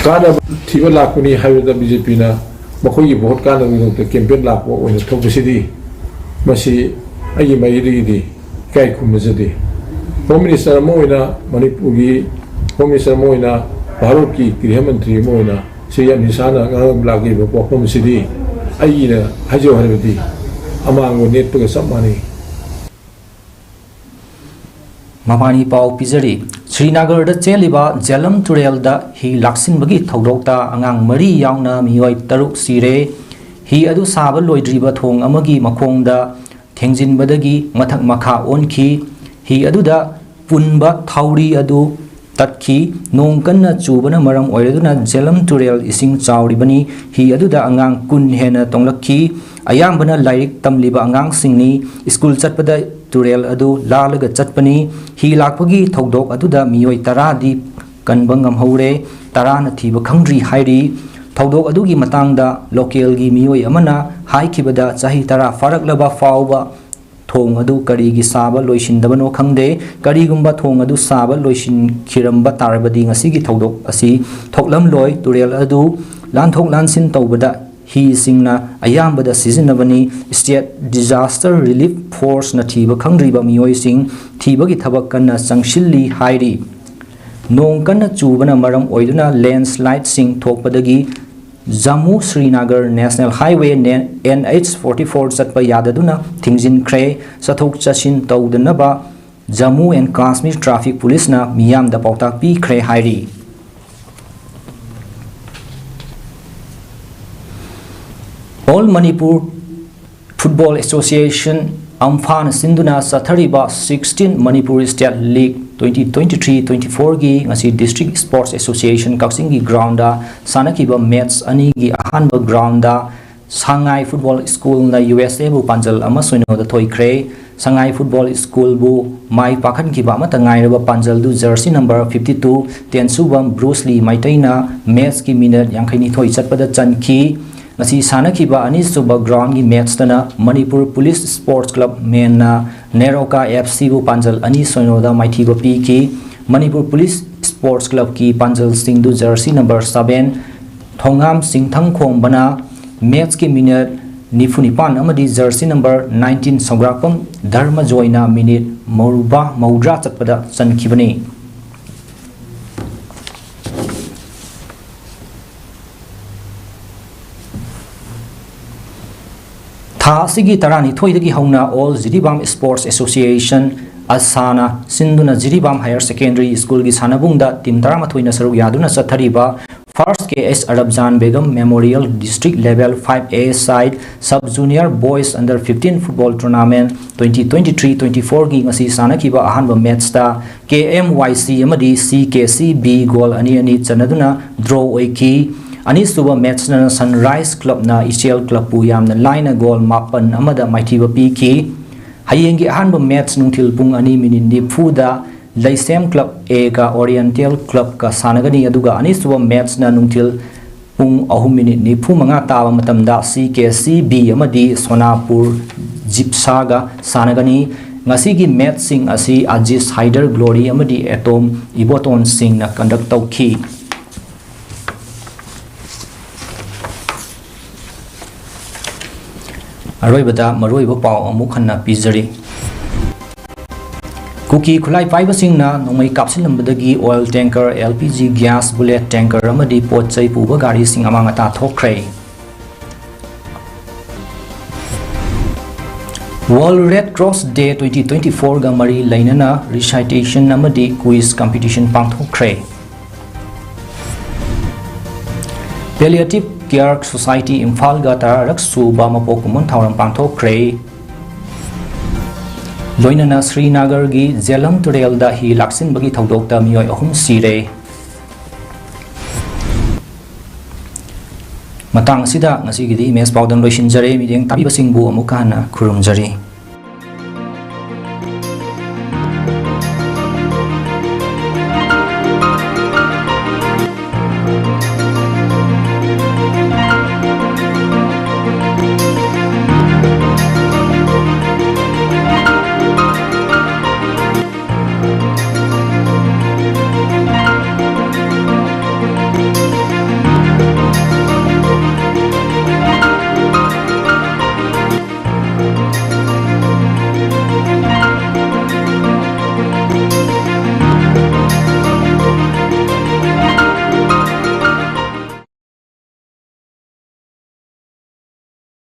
ꯀꯥꯅꯕ ꯊꯤꯕ ꯂꯥꯛꯄꯅꯤ ꯍꯥꯏꯕꯗ ꯕꯤ ꯖꯦ ꯄꯤꯅ ꯃꯈꯣꯏꯒꯤ ꯚꯣꯠ ꯀꯥꯅꯕꯒꯤꯗꯃꯛꯇ ꯀꯦꯝꯄꯦꯟ ꯂꯥꯛꯄ ꯑꯣꯏꯅ ꯊꯣꯛꯄꯁꯤꯗꯤ, ꯃꯁꯤ ꯑꯩꯒꯤ ꯃꯥꯏꯀꯩꯗꯒꯤꯗꯤ ꯏꯀꯥꯏ ꯈꯨꯝꯅꯖꯗꯦ꯫ ꯍꯣꯝ ꯃꯤꯅꯤꯁꯇꯔ ꯑꯃ ꯑꯣꯏꯅ, ꯃꯅꯤꯄꯨꯔꯒꯤ ꯍꯣꯝ ꯃꯤꯅꯤꯁꯇꯔ ꯑꯃ ꯑꯣꯏꯅ, ꯚꯥꯔꯠꯀꯤ ꯒ꯭ꯔꯤꯍ ꯃꯟꯇ꯭ꯔꯤ ꯑꯃ ꯑꯣꯏꯅ ꯁꯤ ꯑꯃꯤꯠ ꯁꯥꯍꯅ ꯉꯥꯡꯂꯝꯂꯥꯛꯂꯤꯕ ꯋꯥꯐꯝ ꯑꯁꯤꯗꯤ ꯑꯩꯅ ꯍꯥꯏꯖꯧ ꯍꯥꯏꯔꯕꯗꯤ ꯑꯃꯥꯡꯕ ꯅꯦꯠꯄꯒ ꯆꯞ ꯃꯥꯟꯅꯩ꯫ ꯃꯄꯥꯟꯒꯤ ꯄꯥꯎ ꯄꯤꯖꯔꯤ꯫ ꯁ꯭ꯔꯤꯅꯒꯔꯗ ꯆꯦꯜꯂꯤꯕ ꯖꯦꯂꯝ ꯇꯨꯔꯦꯜꯗ ꯍꯤ ꯂꯥꯛꯁꯤꯟꯕꯒꯤ ꯊꯧꯗꯣꯛꯇ ꯑꯉꯥꯡ ꯃꯔꯤ ꯌꯥꯎꯅ ꯃꯤꯑꯣꯏ ꯇꯔꯨꯛ ꯁꯤꯔꯦ꯫ ꯍꯤ ꯑꯗꯨ ꯁꯥꯕ ꯂꯣꯏꯗ꯭ꯔꯤꯕ ꯊꯣꯡ ꯑꯃꯒꯤ ꯃꯈꯣꯡꯗ ꯊꯦꯡꯖꯤꯟꯕꯗꯒꯤ ꯃꯊꯛ ꯃꯈꯥ ꯑꯣꯟꯈꯤ꯫ ꯍꯤ ꯑꯗꯨꯗ ꯄꯨꯟꯕ ꯊꯧꯔꯤ ꯑꯗꯨ ꯇꯠꯈꯤ꯫ ꯅꯣꯡ ꯀꯟꯅ ꯆꯨꯕꯅ ꯃꯔꯝ ꯑꯣꯏꯔꯗꯨꯅ ꯖꯦꯂꯝ ꯇꯨꯔꯦꯜ ꯏꯁꯤꯡ ꯆꯥꯎꯔꯤꯕꯅꯤ꯫ ꯍꯤ ꯑꯗꯨꯗ ꯑꯉꯥꯡ ꯀꯨꯟ ꯍꯦꯟꯅ ꯇꯣꯡꯂꯛꯈꯤ꯫ ꯑꯌꯥꯝꯕꯅ ꯂꯥꯏꯔꯤꯛ ꯇꯝꯂꯤꯕ ꯑꯉꯥꯡꯁꯤꯡꯅꯤ꯫ ꯁ꯭ꯀꯨꯜ ꯆꯠꯄꯗ ꯇꯨꯔꯦꯜ ꯑꯗꯨ ꯂꯥꯜꯂꯒ ꯆꯠꯄꯅꯤ꯫ ꯍꯤ ꯂꯥꯛꯄꯒꯤ ꯊꯧꯗꯣꯛ ꯑꯗꯨꯗ ꯃꯤꯑꯣꯏ ꯇꯔꯥꯗꯤ ꯀꯟꯕ ꯉꯝꯍꯧꯔꯦ, ꯇꯔꯥꯅ ꯊꯤꯕ ꯈꯪꯗ꯭ꯔꯤ ꯍꯥꯏꯔꯤ꯫ ꯊꯧꯗꯣꯛ ꯑꯗꯨꯒꯤ ꯃꯇꯥꯡꯗ ꯂꯣꯀꯦꯜꯒꯤ ꯃꯤꯑꯣꯏ ꯑꯃꯅ ꯍꯥꯏꯈꯤꯕꯗ, ꯆꯍꯤ ꯇꯔꯥ ꯐꯥꯔꯛꯂꯕ ꯐꯥꯎꯕ ꯊꯣꯡ ꯑꯗꯨ ꯀꯔꯤꯒꯤ ꯁꯥꯕ ꯂꯣꯏꯁꯤꯟꯗꯕꯅꯣ ꯈꯪꯗꯦ꯫ ꯀꯔꯤꯒꯨꯝꯕ ꯊꯣꯡ ꯑꯗꯨ ꯁꯥꯕ ꯂꯣꯏꯁꯤꯟꯈꯤꯔꯝꯕ ꯇꯥꯔꯕꯗꯤ ꯉꯁꯤꯒꯤ ꯊꯧꯗꯣꯛ ꯑꯁꯤ ꯊꯣꯛꯂꯝꯂꯣꯏ꯫ ꯇꯨꯔꯦꯜ ꯑꯗꯨ ꯂꯥꯟꯊꯣꯛ ꯂꯥꯟꯁꯤꯟ ꯇꯧꯕꯗ ꯍꯤꯁꯤꯡꯅ ꯑꯌꯥꯝꯕꯗ ꯁꯤꯖꯤꯟꯅꯕꯅꯤ꯫ State Disaster Relief Forceꯅ ꯊꯤꯕ ꯈꯪꯗ꯭ꯔꯤꯕ ꯃꯤꯑꯣꯏꯁꯤꯡ ꯊꯤꯕꯒꯤ ꯊꯕꯛ ꯀꯟꯅ ꯆꯪꯁꯤꯜꯂꯤ ꯍꯥꯏꯔꯤ꯫ ꯅꯣꯡ ꯀꯟꯅ ꯆꯨꯕꯅ ꯃꯔꯝ ꯑꯣꯏꯗꯨꯅ landslideꯁꯤꯡ ꯊꯣꯛꯄꯗꯒꯤ Jammu Srinagar National Highway N H forty four ꯆꯠꯄ ꯌꯥꯗꯗꯨꯅ ꯊꯤꯡꯖꯤꯟꯈ꯭ꯔꯦ꯫ ꯆꯠꯊꯣꯛ ꯆꯠꯁꯤꯟ ꯇꯧꯗꯅꯕ Jammu and Kashmir Traffic Policeꯅ ꯃꯤꯌꯥꯝꯗ ꯄꯥꯎꯇꯥꯛ ꯄꯤꯈ꯭ꯔꯦ ꯍꯥꯏꯔꯤ꯫ All Manipur Football Association, ꯑꯝꯐꯥꯅ ꯁꯤꯟꯗꯨꯅ ꯆꯠꯊꯔꯤꯕ sixteen Manipur State League twenty twenty-three twenty fourꯒꯤ ꯉꯁꯤ District Sports Association ꯀꯛꯆꯤꯡꯒꯤ groundꯗ ꯁꯥꯟꯅꯈꯤꯕ match ꯑꯅꯤꯒꯤ ꯑꯍꯥꯟꯕ groundꯗ ꯁꯉꯥꯏ Football Schoolꯅ USAꯕꯨ ꯄꯥꯟꯖꯜ ꯑꯃ ꯁꯣꯏꯅꯣꯗ ꯊꯣꯏꯈ꯭ꯔꯦ꯫ ꯁꯉꯥꯏ Football Schoolꯕꯨ ꯃꯥꯏ ꯄꯥꯛꯍꯟꯈꯤꯕ ꯑꯃꯠꯇ ꯉꯥꯏꯔꯕ ꯄꯥꯟꯖꯜꯗꯨ jersey number fifty two, ꯇꯦꯟꯁꯨꯕꯝ Bruce Lee ꯃꯩꯇꯩꯅ matchꯀꯤ minute ꯌꯥꯡꯈꯩꯅꯤꯊꯣꯏ ꯆꯠꯄꯗ ꯆꯟꯈꯤ꯫ ꯉꯁꯤ ꯁꯥꯟꯅꯈꯤꯕ ꯑꯅꯤꯁꯨꯕ groundꯒꯤ matchꯇꯅ Manipur Police Sports Club, ꯃꯦꯟꯅ NEROCA FCꯕꯨ ꯄꯥꯟꯖꯜ ꯑꯅꯤ ꯁꯣꯏꯅꯣꯗ ꯃꯥꯏꯊꯤꯕ ꯄꯤꯈꯤ꯫ Manipur Police Sports Clubꯀꯤ ꯄꯥꯟꯖꯜꯁꯤꯡꯗꯨ jersey number seven, ꯊꯣꯉꯥꯝ ꯁꯤꯡꯊꯪꯈꯣꯝꯕꯅ matchꯀꯤ minute ꯅꯤꯐꯨ ꯅꯤꯄꯥꯟ ꯑꯃꯗꯤ jersey number nineteen ꯁꯧꯒ꯭ꯔꯥꯛꯄꯝ ꯙꯔꯃꯖꯣꯏꯅ minute ꯃꯧꯗ꯭ꯔꯥ ꯆꯠꯄꯗ ꯆꯟꯈꯤꯕꯅꯤ꯫ ꯊꯥ ꯑꯁꯤꯒꯤ ꯇꯔꯥꯅꯤꯊꯣꯏꯗꯒꯤ ꯍꯧꯅ All ꯖꯤꯔꯤꯕꯥꯝ Sports Association, ꯑꯁꯥꯅ ꯁꯤꯟꯗꯨꯅ ꯖꯤꯔꯤꯕꯥꯝ Higher Secondary Schoolꯒꯤ ꯁꯥꯟꯅꯕꯨꯡꯗ team ꯇꯔꯥꯃꯥꯊꯣꯏꯅ ꯁꯔꯨꯛ ꯌꯥꯗꯨꯅ ꯆꯠꯊꯔꯤꯕ First K S Arabjan Begum Memorial District Level five A Side Sub Junior Boys Under fifteen Football Tournament twenty twenty-three twenty fourꯒꯤ ꯉꯁꯤ ꯁꯥꯟꯅꯈꯤꯕ ꯑꯍꯥꯟꯕ matchꯇ KMYC ꯑꯃꯗꯤ CKCB goal ꯑꯅꯤ ꯑꯅꯤ ꯆꯟꯅꯗꯨꯅ draw ꯑꯣꯏꯈꯤ꯫ ꯑꯅꯤꯁꯨꯕ matchꯅ Sunrise Clubꯅ ꯏꯆꯦꯜ Clubꯄꯨ ꯌꯥꯝꯅ ꯂꯥꯏꯅ goal ꯃꯥꯄꯟ ꯑꯃꯗ ꯃꯥꯏꯊꯤꯕ ꯄꯤꯈꯤ꯫ ꯍꯌꯦꯡꯒꯤ ꯑꯍꯥꯟꯕ match ꯅꯨꯡꯊꯤꯜ ꯄꯨꯡ ꯑꯅꯤ minute ꯅꯤꯐꯨꯗ ꯂꯩꯁꯦꯝ Club Aꯒ Oriental Clubꯀ ꯁꯥꯟꯅꯒꯅꯤ, ꯑꯗꯨꯒ ꯑꯅꯤꯁꯨꯕ matchꯅ ꯅꯨꯡꯊꯤꯜ ꯄꯨꯡ ꯑꯍꯨꯝ minute ꯅꯤꯐꯨ ꯃꯉꯥ ꯇꯥꯕ ꯃꯇꯝꯗ CKCB ꯑꯃꯗꯤ ꯁꯣꯅꯥꯄꯨꯔ ꯖꯤꯞꯁꯥꯒ ꯁꯥꯟꯅꯒꯅꯤ꯫ ꯉꯁꯤꯒꯤ ꯃꯦꯠꯁꯁꯤꯡ ꯑꯁꯤ ꯑꯖꯤꯁ ꯍꯥꯏꯗꯔ ꯒ꯭ꯂꯣꯔꯤ ꯑꯃꯗꯤ ꯑꯦꯇꯣꯝ ꯏꯕꯣꯇꯣꯟ ꯁꯤꯡꯅ ꯀꯟꯗꯛ ꯇꯧꯈꯤ꯫ ꯑꯔꯣꯏꯕꯗ ꯃꯔꯨꯑꯣꯏꯕ ꯄꯥꯎ ꯑꯃꯨꯛ ꯍꯟꯅ ꯄꯤꯖꯔꯤ꯫ ꯀꯨꯀꯤ ꯈꯨꯠꯂꯥꯏ ꯄꯥꯏꯕꯁꯤꯡꯅ ꯅꯣꯡꯃꯩ ꯀꯥꯞꯁꯤꯜꯂꯝꯕꯗꯒꯤ oil tanker, L P G gas, bullet tanker ꯑꯃꯗꯤ ꯄꯣꯠ ꯆꯩ ꯄꯨꯕ ꯒꯥꯔꯤꯁꯤꯡ ꯑꯃꯥꯡ ꯑꯇꯥ ꯊꯣꯛꯈ꯭ꯔꯦ꯫ World Red Cross Day twenty twenty-four ꯒ ꯃꯔꯤ ꯂꯩꯅꯅ recitation ꯑꯃꯗꯤ quiz competition ꯄꯥꯡꯊꯣꯛꯈ꯭ꯔꯦ꯫ Palliative Care Society ꯏꯝꯐꯥꯜꯒ ꯇꯔꯥꯔꯛ ꯁꯨꯕ ꯃꯄꯣꯛ ꯀꯨꯝꯑꯣꯟ ꯊꯧꯔꯝ ꯄꯥꯡꯊꯣꯛꯈ꯭ꯔꯦ꯫ ꯂꯣꯏꯅꯅ ꯁ꯭ꯔꯤꯅꯒꯔꯒꯤ ꯖꯦꯂꯝ ꯇꯨꯔꯦꯜꯗ ꯍꯤ ꯂꯥꯛꯁꯤꯟꯕꯒꯤ ꯊꯧꯗꯣꯛꯇ ꯃꯤꯑꯣꯏ ꯑꯍꯨꯝ ꯁꯤꯔꯦ꯫ ꯃꯇꯥꯡ ꯑꯁꯤꯗ ꯉꯁꯤꯒꯤꯗꯤ ꯏꯃꯦꯖ ꯄꯥꯎꯗꯝ ꯂꯣꯏꯁꯤꯟꯖꯔꯦ꯫ ꯃꯤꯠꯌꯦꯡ ꯇꯥꯕꯤꯕꯁꯤꯡꯕꯨ ꯑꯃꯨꯛꯀ ꯍꯟꯅ ꯈꯨꯔꯨꯝꯖꯔꯤ꯫